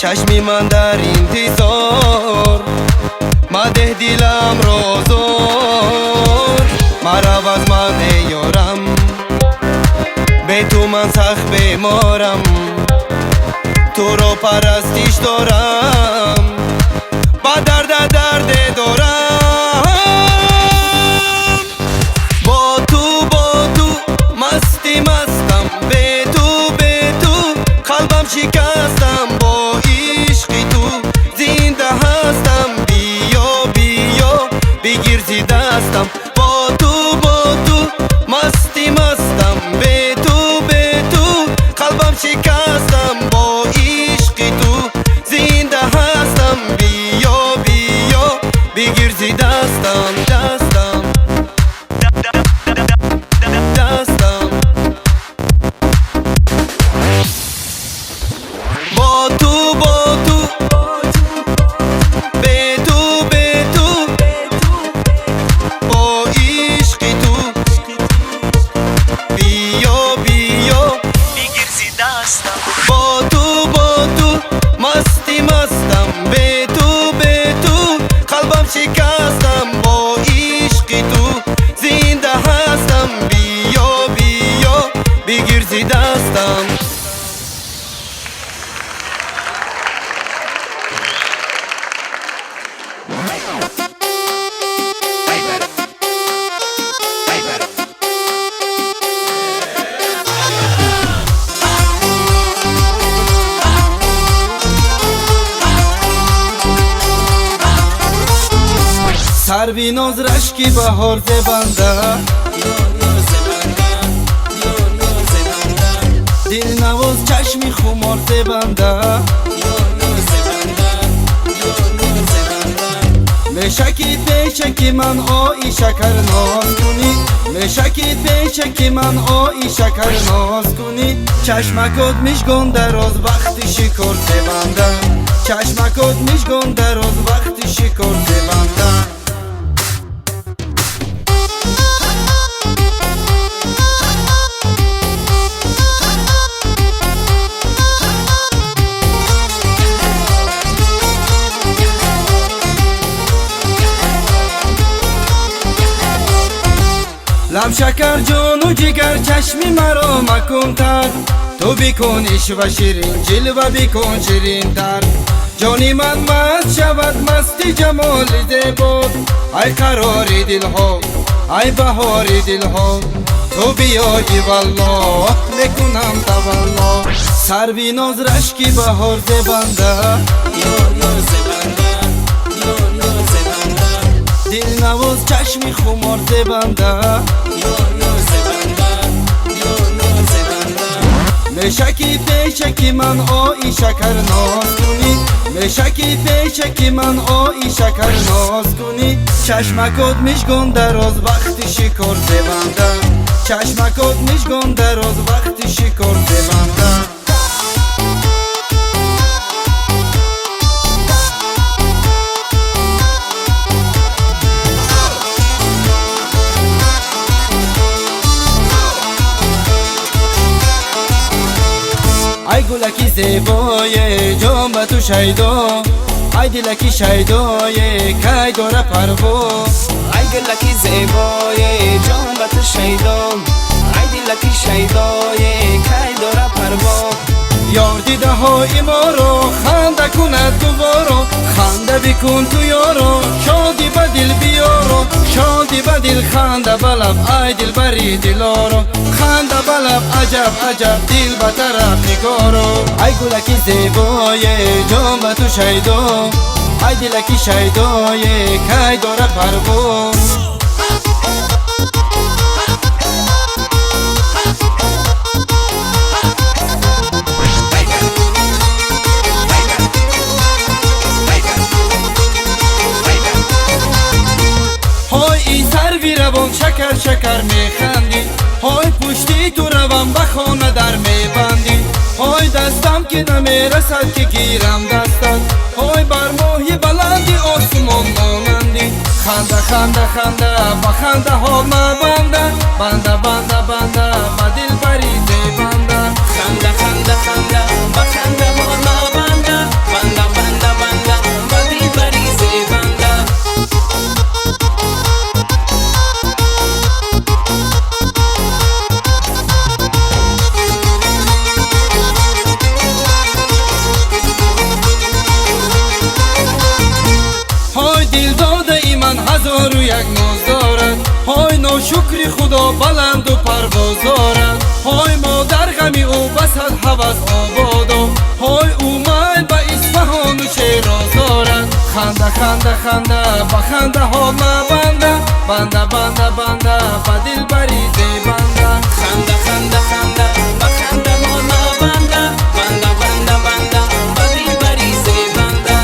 чашми ман дар интизор, мадеҳ дилам розор. Марав аз ман эй ёрам, бе ту ман сахт беморам, туро парастиш дорам, ба дарда дарде дорам. Бо ту, бо ту масти мастам, бе ту, бе ту қалбам шикастам, бо ишқи ту зинда ҳастам, биё, биё бигир зи дастам. Бо ту, бо ту масти мастам, бе ту, бе ту қалбам шикастам, бо ишқи ту зинда ҳастам, биё, биё бигир зи дастам, дастам, дастам. Бо ту, бо ту, бе ту, бе ту, бо ишқи ту, биё, биё бигир зи дастам. Бо ту, бо ту масти мастам, бе ту, бе ту қалбам шикастам, бо ишқи ту зинда ҳастам, биё, биё бигир зи дастам. Сарви ноз рашки баҳор зебанда, дилнавоз чашми хумор зебанда, мешаки пешаки ман ои шакар ноз кунӣ, мешаки пешаки ман ои шакар ноз кунӣ, чашмакот мижгон дароз вақти шикор зебанда, чашмакот мижгон дароз вақти шикор зебанда. Лаб шакар ҷону ҷигар чашми маро макунтар, ту бикун ишва ширин ҷилва бикун ширинтар. Ҷони ман маст шавад масти ҷамоли зебот, ай қарори дилҳо, ай баҳори дилҳо, ту биёи валлоҳ мекунам тавалло. Сарви ноз рашки баҳор зебанда, дилнавоз чашми хумор зебанда, мешаки пешаки ман ои шакар ноз кунӣ, мешаки пешаки ман ои шакар ноз кунӣ, чашмакот мижгон дароз вақти шикор зебанда, чашмакот мижгон дароз вақти шикор зебанда. Ай гулаки зебое ҷон ба ту шайдо, ай дилаки шайдое кай дора парво. Ай гулаки зебое ҷон ба ту шайдо, ай дилаки шайдое кай дора парво. Ёр дидаҳои моро ханда кунад гуворо, ханда бикун ту ёро, шодӣ ба дил биёро, шодӣ ба дил ханда ба лаб, ай дилбари дилоро, ханда ба лаб аҷаб аҷаб дил ба тараф нигоро. Ай гулаки зебое ҷон ба ту шайдо, ай дилаки шайдое кай дора парво. Равон шакар шакар механдӣ, ҳой пушти ту равам ба хона дар мебандӣ, ҳой дастам ки намерасад ки гирам дастат, ҳой бар моҳи баланди осмон монандӣ. Ханда, ханда, ханда, ба хандаҳо мабанда. Банда, банда, банда, ба дилбари зебанда. Ханда, ханда, ханда, ба хандаҳо мабанда. Банда, банда, банда, ба дилбари зебанда. Ҳой, дилдодаи ман ҳазору як ноз дорад. Ҳой, ношукри худо баланду парвоз дорад. Ҳой, модар ғами ӯ басад ҳавас ободо. Ҳой, ӯ майл ба Исфаҳону Шероз дорад. Ханда, ханда, ханда, ба хандаҳо мабанда. Банда, банда, банда, ба дилбари зебанда. Ханда, ханда, ханда, ба хандаҳо мабанда. Банда, банда, банда, ба дилбари зебанда.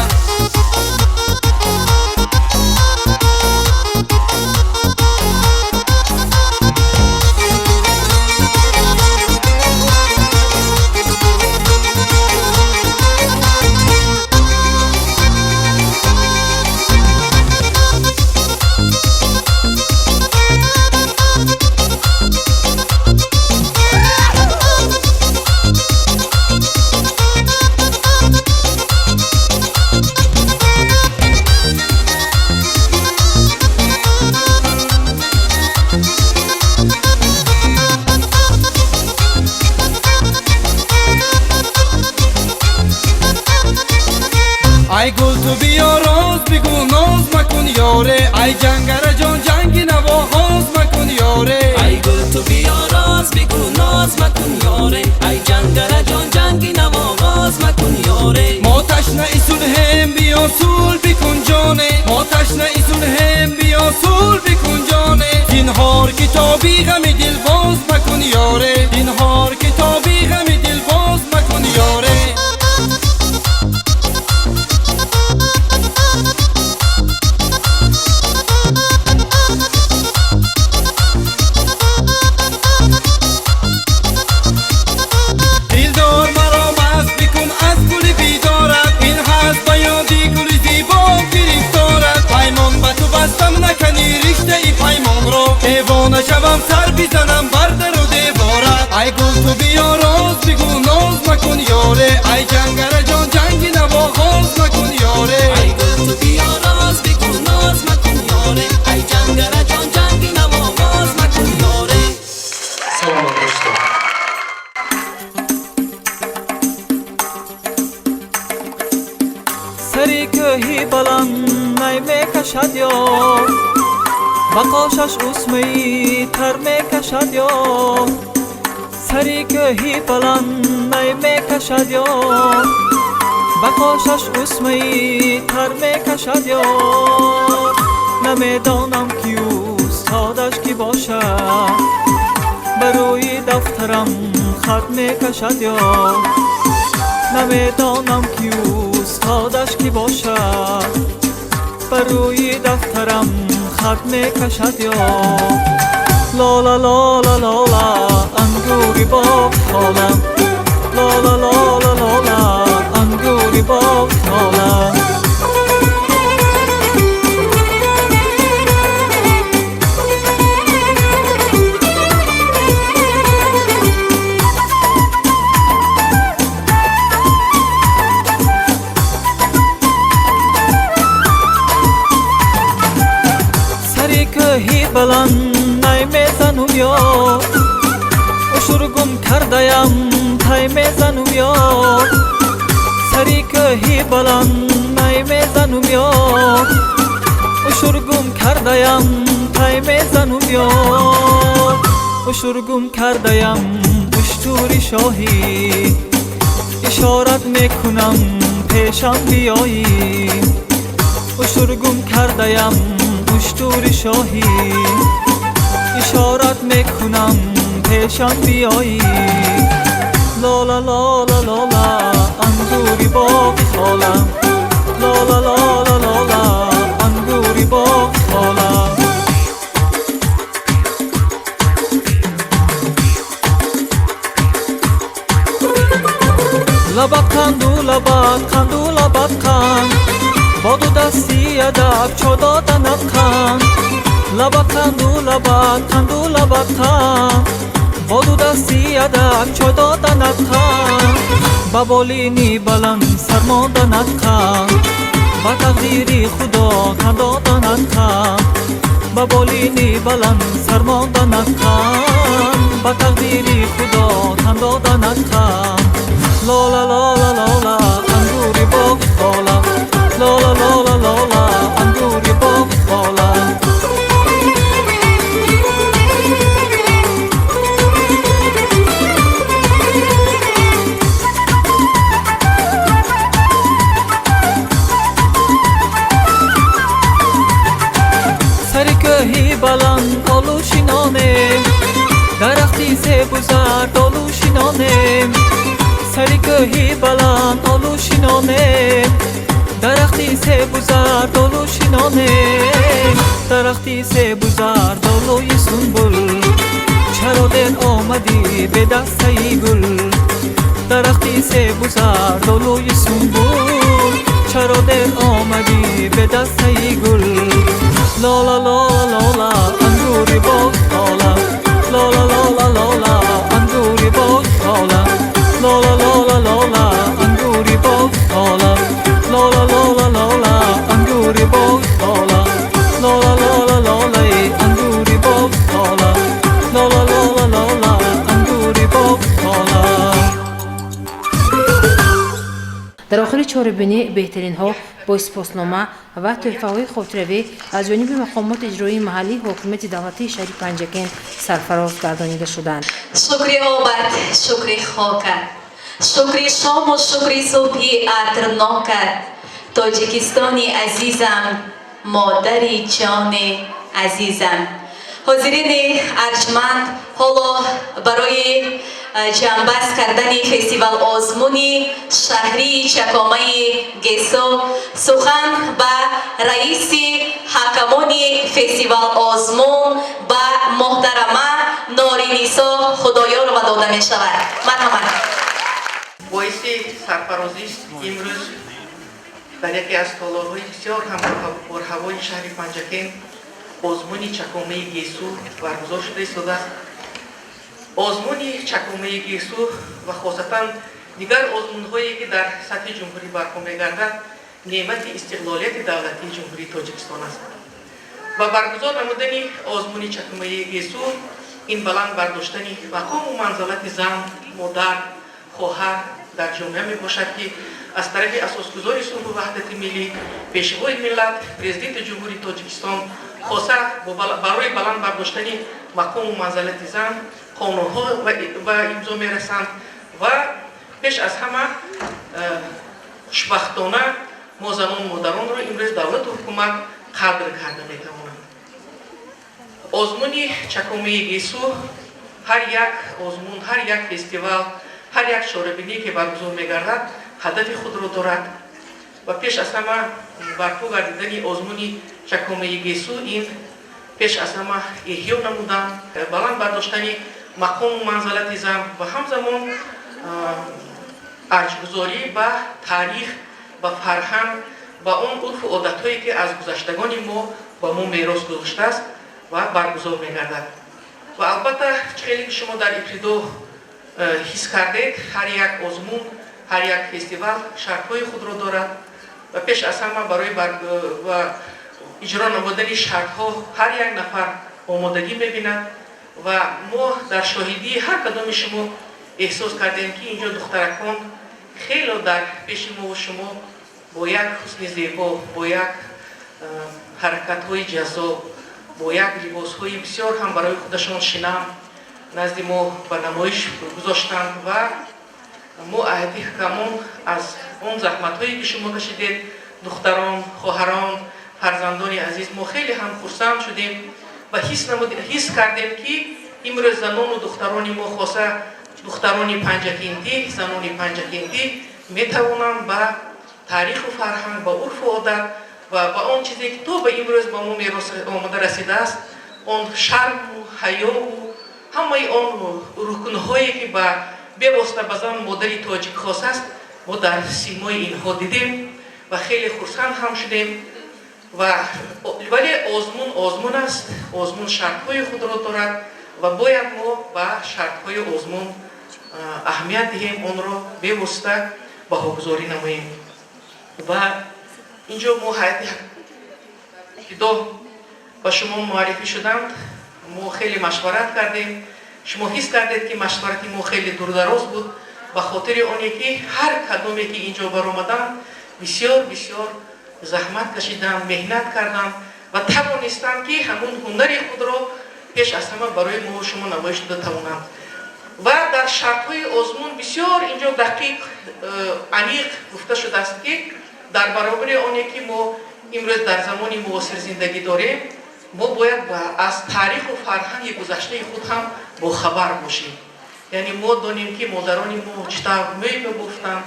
Ай гул, ту биё, роз бигӯ, ноз макун, ёре. Ай ҷангара ҷон, ҷанги навоғоз макун, ёре. Ай гул, ту биё, роз бигӯ, ноз макун, ёре. Ай ҷангара ҷон, ҷанги навоғоз макун, ёре. Мо ташнаи сулҳем, биё сулҳ бикун, ҷоне. Мо ташнаи сулҳем, биё сулҳ бикун, ҷоне. Зинҳор китоби ғами дилбоз макун, ёре. Зинҳор китоби ғами дилбоз макун, ёре. Дилдор, маро маст бикун аз гули бедорат. Ин ҳаст ба ёди гули зебо гирифторат. Паймон ба ту бастам, наканӣ риштаи паймонро. Девона шавам, сар бизанам бар дару деворат. Ай гул, ту биё, роз бигӯ, ноз макун, ёре. Ай ҷангара ҷон, ҷанги навоғоз макун, ёре. Ай гул, ту биё, роз бигӯ, ноз макун, ёре. Ай ҷангара ҷон, ҷанги навоғоз макун, ёре. Саломат бошед. Сари кӯҳи баланд най мекашад ёр, ба қошаш усмаи тар мекашад ёр. Сари кӯҳи баланд най мекашад ёр, ба қошаш усмаи тар мекашад ёр. Намедонам, ки устодаш кӣ бошад, ба рӯи дафтарам хат мекашад ёр. Намедонам, ки устодаш кӣ бошад, ба рӯи дафтарам хат мекашад ёр. Лола, лола, лола, ангури боғ хола. Лола, лола, лола, ангури боғ хола. Сари кӯҳи баланд най мезанум ёр, ушур гум кардаям, тай мезанум ёр. Сари кӯҳи баланд най мезанум ёр, ушур гум кардаям, тай мезанум ёр. Ушур гум кардаям, уштури шоҳӣ, ишорат мекунам, пешам биёӣ. Ушур гум кардаям, уштури шоҳӣ, ишорат мекунам, пешам биёӣ. Лола, лола, лола, ангури боғи хола. Лола, лола, лола, ангури боғи хола. Лабат қанду, лабат қанду, лабат қанд. Бо ду дасти адаб чой доданат қанд, лабат қанду лабат, қанду лабат қанд. Бо ду дасти адаб чой доданат қанд, ба болини баланд сармонданат қанд, ба тақдири Худо тан доданат қанд, ба болини баланд сармонданат қанд, ба тақдири Худо тан доданат қанд. Лола, лола, лола, ангури боғи хола. Лола, лола, лола, ангури боғи хола. Сари кӯҳи баланд олу шинонем, дарахти себу зардолу шинонем. Сари кӯҳи баланд олу шинонем, дарахти себу зардолу шинонем. Дарахти себу зардолуи сунбул, чаро дер омадӣ бе дастаи гул? Дарахти себу зардолуи сунбул, чаро дер омадӣ бе дастаи гул? Лола, лола, лола, ангури боғи хола. Лола, лола, лола, ангури боғи хола. Лола, лола, лола, ангури боғи хола. Лола, лола, лола, ангури боғи хола. Лола, лола, лола, ангури боғи хола. Лола, лола, лола, ангури боғи хола. Дар охири чорабинӣ беҳтаринҳо бо сипоснома ва тӯҳфаҳои хотиравӣ аз ҷониби мақомоти иҷроии маҳаллии ҳокимияти давлатии шаҳри Панҷакент сарфароз гардонида шуданд. Шукри обат, шукри хокат, шукри шому шукри субҳи атрнокат, Тоҷикистони азизам, модари ҷони азизам. Ҳозирини арҷманд, ҳоло барои ҷамъбаст кардани фестивал озмуни шаҳрии чакомаи Гесо сухан ба раиси ҳакамони фестивал озмун, ба муҳтарама Норинисо Худоёрова дода мешавад. Марҳамат. Боиси сарфарозист, имрӯз дар яке аз толорҳои бисёр ҳам пурҳавои шаҳри Панҷакент озмуни чакомаи Гесу баргузор шуда истодааст. Озмуни чакомаи Гесу ва хосатан дигар озмунҳое, ки дар сатҳи ҷумҳурӣ барпо мегардад, неъмати истиқлолияти давлатии Ҷумҳурии Тоҷикистон аст ва баргузор намудани озмуни чакомаи Гесу ин баланд бардоштани мақому манзалати зан, модар, хоҳар дар ҷомеа мебошад, ки аз тарафи асосгузори сулҳу ваҳдати миллӣ, Пешвои миллат, Президенти Ҷумҳурии Тоҷикистон хоса барои баланд бардоштани мақому манзалати зан қонунҳо ба имзо мерасанд. Ва пеш аз ҳама, хушбахтона, мо занон, модаронро имрӯз давлату ҳукумат қадр карда метавонанд. Озмуни чакомаи Гесу, ҳар як озмун, ҳар як фестивал, ҳар як чорабиние, ки баргузор мегардад, ҳадафи худро дорад ва пеш аз ҳама барпо гардидани озмуни чакомаи Гесу ин пеш аз ҳама эҳё намудан, баланд бардоштани мақому манзалати зан ва ҳамзамон арҷгузорӣ ба таърих, ба фарҳанг, ба он урфу одатҳое, ки аз гузаштагони мо ба мо мерос гузоштааст ва баргузор мегардад. Ва албатта, хеле ки шумо дар ибтидо ҳис кардед, ҳар як озмун, ҳар як фестивал шартҳои худро дорад ва пеш аз ҳама барои иҷро намудани шартҳо ҳар як нафар омодагӣ мебинад. Ва мо дар шоҳидии ҳар кадоми шумо эҳсос кардем, ки инҷо духтаракон хело дар пеши мову шумо бо як ҳусни зебо, бо як ҳаракатҳои ҷаззоб, бо як либосҳои бисёр ҳам барои худашон шинам назди мо ба намоиш гузоштанд. Ва мо, ҳайати ҳакамон, аз он заҳматҳое, ки шумо кашидед, духтарон, хоҳарон, фарзандони азиз, мо хеле ҳам хурсанд шудем ва ҳис кардем, ки имрӯз занону духтарони мо, хоса духтарони панҷакентӣ, занони панҷакентӣ метавонанд ба таъриху фарҳанг, ба урфу одат ва ба он чизе, ки то ба имрӯз ба мо мерос омода расидааст, он шарму ҳаёву ҳамаи он рукнҳое, ки ба бевосита ба зан, модари тоҷик хос аст, мо дар симои инҳо дидем. Ва хеле хурсанд ҳам шудем. Ва вале озмун озмун аст, озмун шартҳои худро дорад ва бояд мо ба шартҳои озмун аҳамият диҳем, онро бевосита баҳогузорӣ намоем. Ва инҷо мо ҳайати ибтидо ба шумо муаррифӣ шуданд. Мо хеле машварат кардем. Шумо ҳис кардед, ки машварати мо хеле дурдароз буд, ба хотири оне ки ҳар кадоме ки инҷо баромаданд, бисёр бисёр заҳмат кашиданд, меҳнат карданд ва тавонистанд, ки ҳамун ҳунари худро пеш аз ҳама барои мо шумо намоиш дода тавонанд. Ва дар шартҳои озмун бисёр инҷо дақиқ, аниқ гуфта шудааст, ки дар баробари оне ки мо имрӯз дар замони муосир зиндагӣ дорем, мо бояд аз таъриху фарҳанги гузаштаи худ ҳам бохабар бошем. Яъне мо донем, ки модарони мо чӣ тавр мӯй мебофтанд,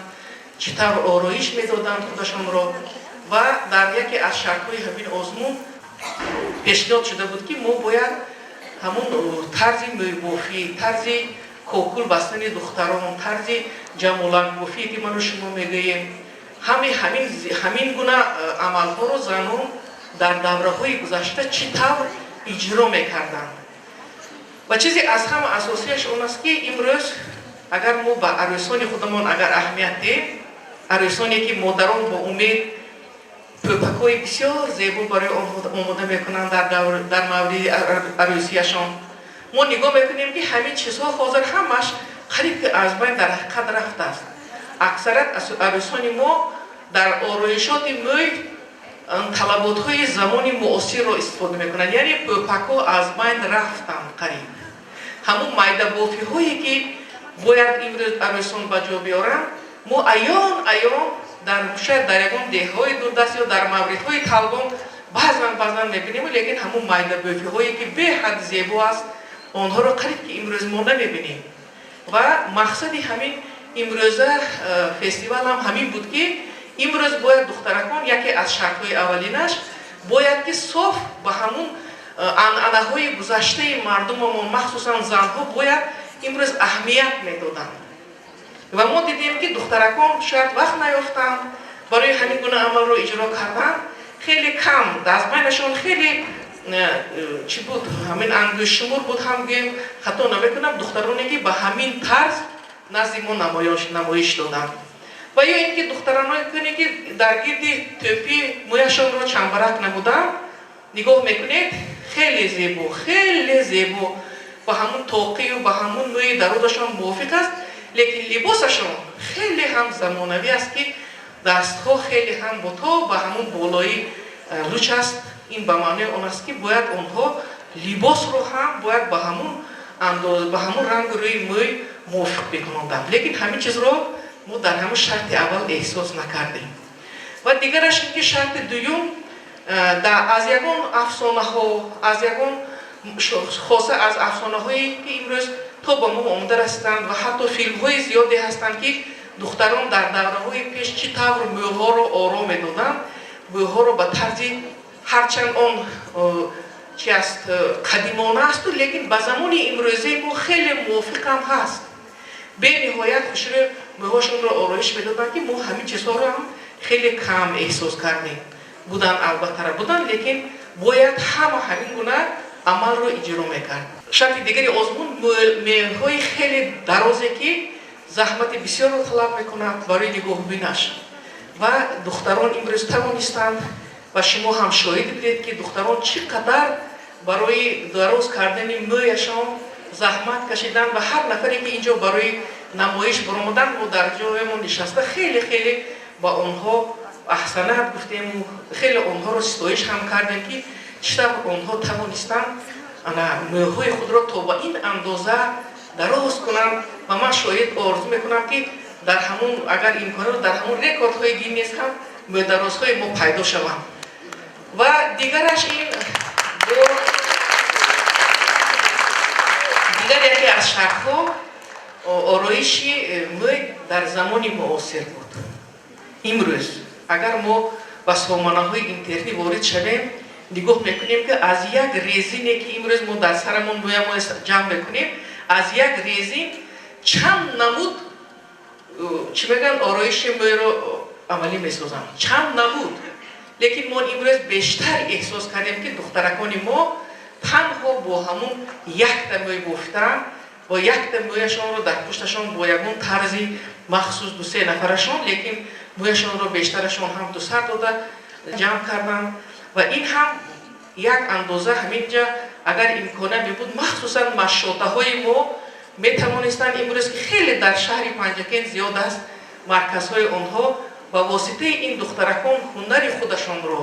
чӣ тавр ороиш медоданд худашонро. Ва дар яке аз шартҳои ҳамин озмун пешниҳод шуда буд, ки мо бояд ҳамун тарзи мӯйбофӣ, тарзи кокул бастани духтарон, тарзи ҷамолакбофие, ки ману шумо мегӯем, ҳамин гуна амалҳоро занон дар давраҳои гузашта чӣ тавр иҷро мекарданд. Ва чизе аз ҳама асосияш он аст, ки имрӯз агар мо ба арӯсони худамон агар аҳамият диҳем, арӯсоне ки модарон бо умед пӯпакҳои бисёр зебо барои онҳо омода мекунанд дар мавриди арӯсияшон, мо нигоҳ мекунем, ки ҳамин чизҳо ҳозир ҳамаш қариб ки аз байн дар ҳақиқат рафтааст. Аксарият арӯсони мо дар ороишоти мӯй талаботҳои замони муосирро истифода мекунанд, яъне пӯпакҳо аз байн рафтанд қариб. Ҳамун майдабофиҳое, ки бояд имрӯз арӯсон ба ҷо биёранд, мо аён аён дар шояд дар ягон деҳҳои дурдаст ё дар мавридҳои талбон баъзан баъзан мебинем, лекин ҳамун майдабофиҳое, ки беҳад зебо аст, онҳоро қариб ки имрӯз мо намебинем. Ва мақсади ҳамин имрӯза фестивал ҳам ҳамин буд, ки имрӯз бояд духтаракон, яке аз шартҳои аввалинаш, бояд ки соф ба ҳамун анъанаҳои гузаштаи мардумамон, махсусан занҳо, бояд имрӯз аҳамият медоданд. Ва мо дидем, ки духтаракон шояд вақт наёфтанд барои ҳамин гуна амалро иҷро кардан. Хеле кам аз байнашон, хеле чӣ буд, ҳамин ангуштшумор буд ҳам гӯем, хато намекунам, духтароне ки ба ҳамин тарз назди мо намоиш доданд. Ва ё ин ки духтароне, ки дар гирди тӯпӣ мӯяшонро чамбарак намуданд, нигоҳ мекунед, хеле зебо, хеле зебо ба ҳамун тоқию ба ҳамун мӯи дарозашон мувофиқ аст, лекин либосашон хеле ҳам замонавӣ аст, ки дастҳо хеле ҳам то ба ҳамун болои луч аст. Ин ба маънои он аст, ки бояд онҳо либосро ҳам бояд ба ҳамун андоз, ба ҳамун рангу рӯи мӯй мувофиқ бикунонданд. Лекин ҳамин чизро мо дар ҳамун шарти аввал эҳсос накардем. Ва дигараш ин ки шарти дуюм аз ягон афсонаҳо, аз ягон, хоса аз афсонаҳое, ки имрӯз то ба мо омода расиданд ва ҳатто филмҳои зиёде ҳастанд, ки духтарон дар давраҳои пеш чӣ тавр мӯйҳоро оро медоданд, мӯйҳоро ба тарзи, ҳарчанд он чи аст, қадимона асту, лекин ба замони имрӯзаи мо хеле мувофиқам ҳаст, бениҳоят хушрӯ мӯйҳошонро ороиш медоданд, ки мо ҳамин чизҳоро ҳам хеле кам эҳсос кардем. Буданд, албаттара буданд, лекин бояд ҳама ҳамин гуна амалро иҷро мекард. Шарти дигари озмун мӯйҳои хеле дарозе, ки заҳмати бисёрро талаб мекунад барои нигоҳубинаш. Ва духтарон имрӯз тавонистанд ва шумо ҳам шоҳид будед, ки духтарон чӣ қадар барои дароз кардани мӯяшон заҳмат кашиданд. Ва ҳар нафаре, ки инҷо барои намоиш баромаданд, мо дар ҷоямон нишаста хеле хеле ба онҳо аҳсанат гуфтему хеле онҳоро ситоиш ҳам кардем, ки чӣ тавр онҳо тавонистанд ана мӯйҳои худро то ба ин андоза дароз кунанд. Ва ман шоҳид орзу мекунам, ки дар ҳамун, агар имкон, дар ҳамун рекордҳои Гиннес ҳам мӯйдарозҳои мо пайдо шаванд. Ва дигараш ин бо дигар яке аз шартҳо ороиши мӯй дар замони муосир буд. Имрӯз агар мо ба сомонаҳои интернет ворид шавем, нигоҳ мекунем, ки аз як резине, ки имрӯз мо дар сарамон мӯямо ҷамъ мекунем, аз як резин чанд намуд, чӣ мегӯянд, ороиши мӯйро. Амалӣ месозанд. Чанд набуд, лекин мо имрӯз бештар эҳсос кардем, ки духтаракони мо танҳо бо ҳамун якта мӯй бофтан, бо якта мӯяшонро дар пушташон бо ягон тарзи махсус ду-се нафарашон, лекин мӯяшонро бештарашон ҳам дусар дода ҷамъ карданд. Ва ин ҳам як андоза ҳаминҷа агар имконият мебуд, махсусан машотаҳои мо метавонистанд имрӯз, ки хеле дар шаҳри Панҷакент зиёд аст марказҳои онҳо, ба воситаи ин духтаракон ҳунари худашонро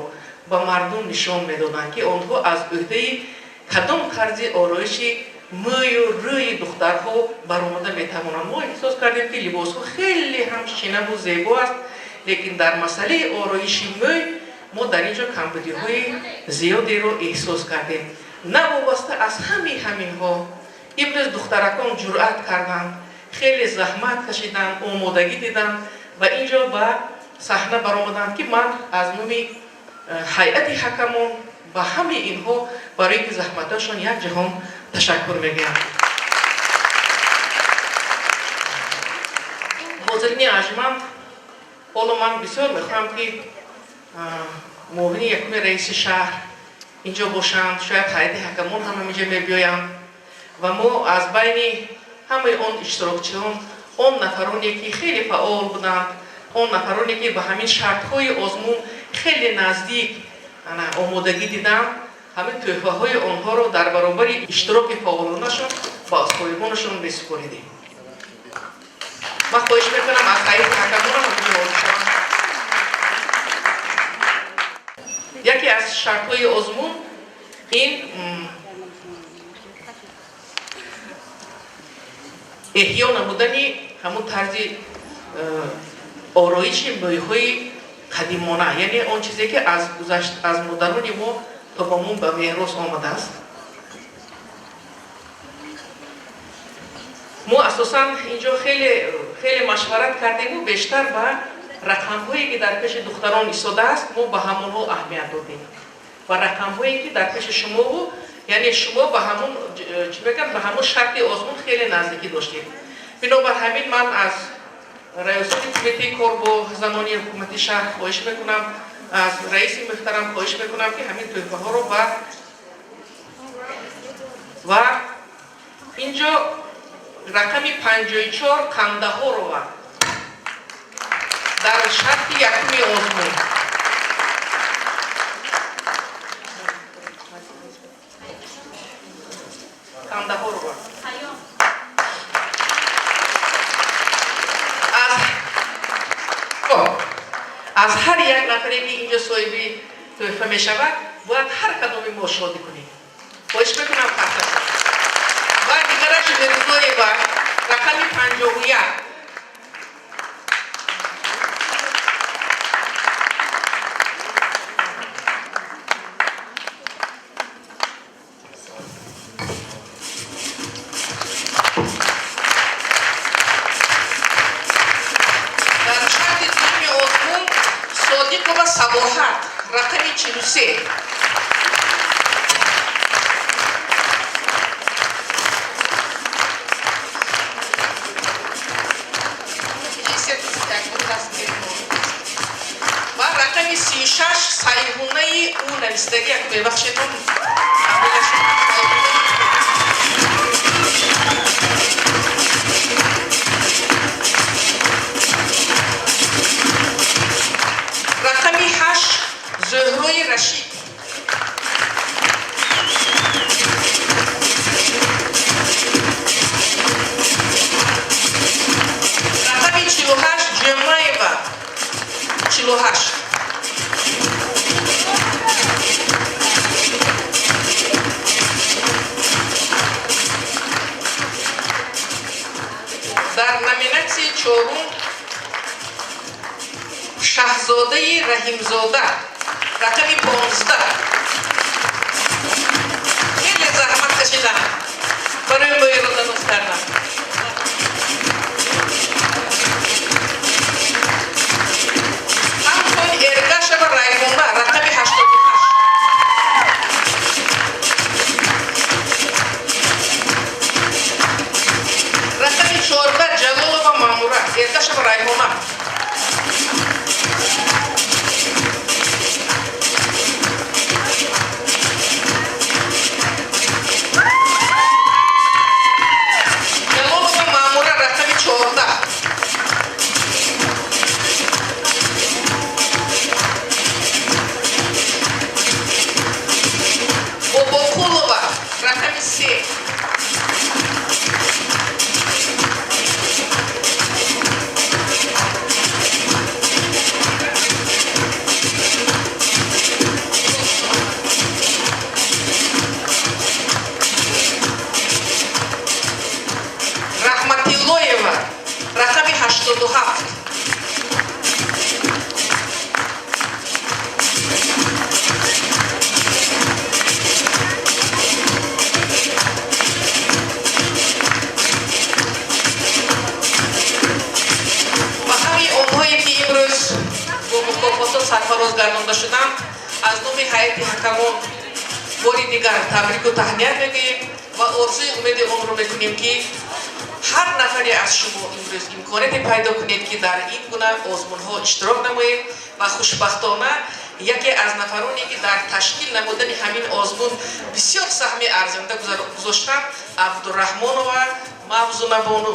ба мардум нишон медоданд, ки онҳо аз ӯҳдаи кадом тарзи ороиши мӯю рӯи духтарҳо баромада метавонанд. Мо эҳсос кардем, ки либосҳо хеле ҳам шинаву зебо аст, лекин дар масъалаи ороиши мӯй мо дар ин ҷо камбудиҳои зиёдеро эҳсос кардем. Навобаста аз ҳамаи ҳаминҳо, имрӯз духтаракон ҷуръат карданд, хеле заҳмат кашиданд, омодагӣ диданд ва ин ҷо ба саҳна баромаданд, ки ман аз номи ҳайати ҳакамон ба ҳамаи инҳо барои ки заҳматҳояшон як ҷаҳон ташаккур мегӯям. Ҳозирини арҷманд, ҳоло ман бисёр мехоҳам, ки муовини якуми раиси шаҳр инҷо бошанд, шояд ҳайати ҳакамон ҳам ҳаминҷо мебиёянд ва мо аз байни ҳамаи он иштирокчиён он нафароне, ки хеле фаъол буданд, он нафароне, ки ба ҳамин шартҳои озмун хеле наздик омодагӣ диданд, ҳамин тӯҳфаҳои онҳоро дар баробари иштироки фаъолонашон ба соҳибонашон месупоридем. Ман хоҳиш мекунам аз ҳайати ҳакамонам ҳаминҷо ҳозир шаванд. Яке аз шартҳои озмун ин эҳё намудани ҳамун тарзи ороиши мӯйҳои қадимона, яъне он чизе, ки аз гузашт аз модарони мо то ба мо ба мерос омадааст. Мо асосан инҷо хеле хеле машварат кардему бештар ба рақамҳое, ки дар пеши духтарон истодааст, мо ба ҳамонҳо аҳамият додем ва рақамҳое, ки дар пеши шумову, яъне шумо ба ҳамон, чӣ мегӯям, ба ҳамон шарти озмун хеле наздикӣ доштед. Бинобар ҳамин ман аз раёсати кумитаи кор бо занони ҳукумати шаҳр хоҳиш мекунам, аз раиси муҳтарам хоҳиш мекунам, ки ҳамин тӯҳфаҳоро ба ва инҷо рақами 54 Кандаҳорова дар шарти якуми озмун. Кандаҳорова аз ҳар як нафаре, ки инҷо соҳиби тӯҳфа мешавад, бояд ҳар кадоми мо шодӣ кунем. Хоҳиш мекунам, хаста ва дигараш Мирзоева, рақами 51. Дар шарти дуюми озмун Содиқова Сабоҳат, рақами 43. Ва рақами 36 Сайҳунаи ӯ навистагӣ, як мебахшедон. Рақами 8 Зуҳрои Рашид. Рақами 48 Ҷумаева, 48. Дар номинатсияи чорум Шаҳзодаи Раҳимзода, рақами 15. Хеле заҳмат кашидам барои мӯйро дароз кардан. Ҳамчун Эргашева Райҳона, рақами 88. Рақами 14 Ҷалолова Маъмура. Эргашева Райҳона. Сарфароз гардонда шуданд, аз номи ҳайати ҳакамон бори дигар табрику таҳният мегӯем ва орзуи умеди онро мекунем, ки ҳар нафаре аз шумо имрӯз имконияте пайдо кунед, ки дар ин гуна озмунҳо иштирок намоед. Ва хушбахтона яке аз нафароне, ки дар ташкил намудани ҳамин озмун бисёр саҳми арзанда гузоштанд, Абдураҳмонова Мавзунабону.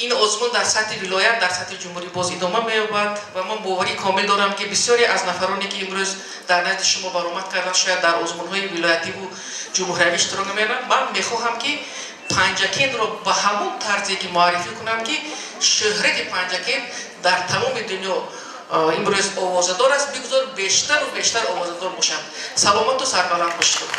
Ин озмун дар сатҳи вилоят, дар сатҳи ҷумҳурӣ боз идома меёбад ва ман боварӣ комил дорам, ки бисёре аз нафароне, ки имрӯз дар назди шумо баромад карданд, шояд дар озмунҳои вилоятиву ҷумҳуриявӣ иштирок намеянанд. Ман мехоҳам, ки Панҷакентро ба ҳамон тарзе ки муаррифӣ кунам, ки шӯҳрати Панҷакент дар тамоми дунё имрӯз овозадор аст, бигузор бештару бештар овозадор бошад. Саломату сарбаланд бошед.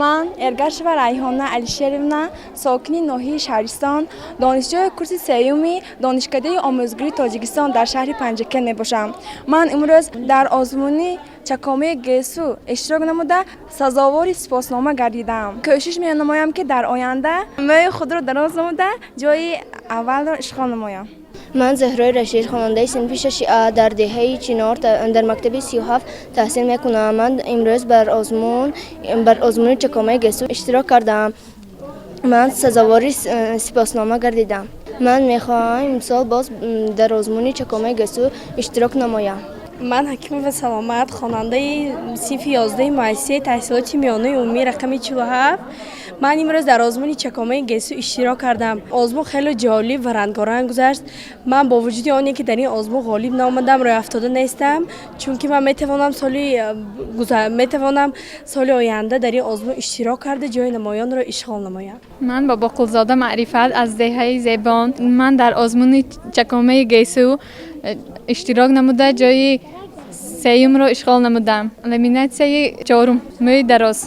Ман Эргашева Райҳона Алишеровна, сокини ноҳияи Шаҳристон, донишҷӯи курси сеюми Донишкадаи омӯзгории Тоҷикистон дар шаҳри Панҷакент мебошам. Ман имрӯз дар озмуни чакомаи гесу иштирок намуда, сазовори сипоснома гардидаам. Кӯшиш менамоям, ки дар оянда мӯи худро дароз намуда, ҷои аввалро ишғол намоям. Ман Зеҳрои Рашид, хонандаи синфи шаши А, дар деҳаи Чинор, дар мактаби 37 таҳсил мекунам. Ман имрӯз бар озмуни чакомаи гесу иштирок кардаам. Ман сазовори сипоснома гардидам. Ман мехоҳам имсол боз дар озмуни чакомаи гесу иштирок намоям. Ман Ҳакимова Саломат, хонандаи синфи 11-и муассисаи таҳсилоти миёнаи умумӣ рақами 47. Ман имрӯз дар озмуни чакомаи гесу иштирок кардам. Озмун хеле ҷолиб ва рангоранг гузашт. Ман бо вуҷуди оне ки дар ин озмун ғолиб наомадам, рӯйафтода нестам, чунки ман метавонам соли оянда дар ин озмун иштирок карда, ҷои намоёнро ишғол намоям. Ман Бобоқулзода Маърифат аз деҳаи Зебон. Ман дар озмуни чакомаи гесу иштирок намуда, ҷои сеюмро ишғол намудам, номинатсияи чорум, мӯи дароз.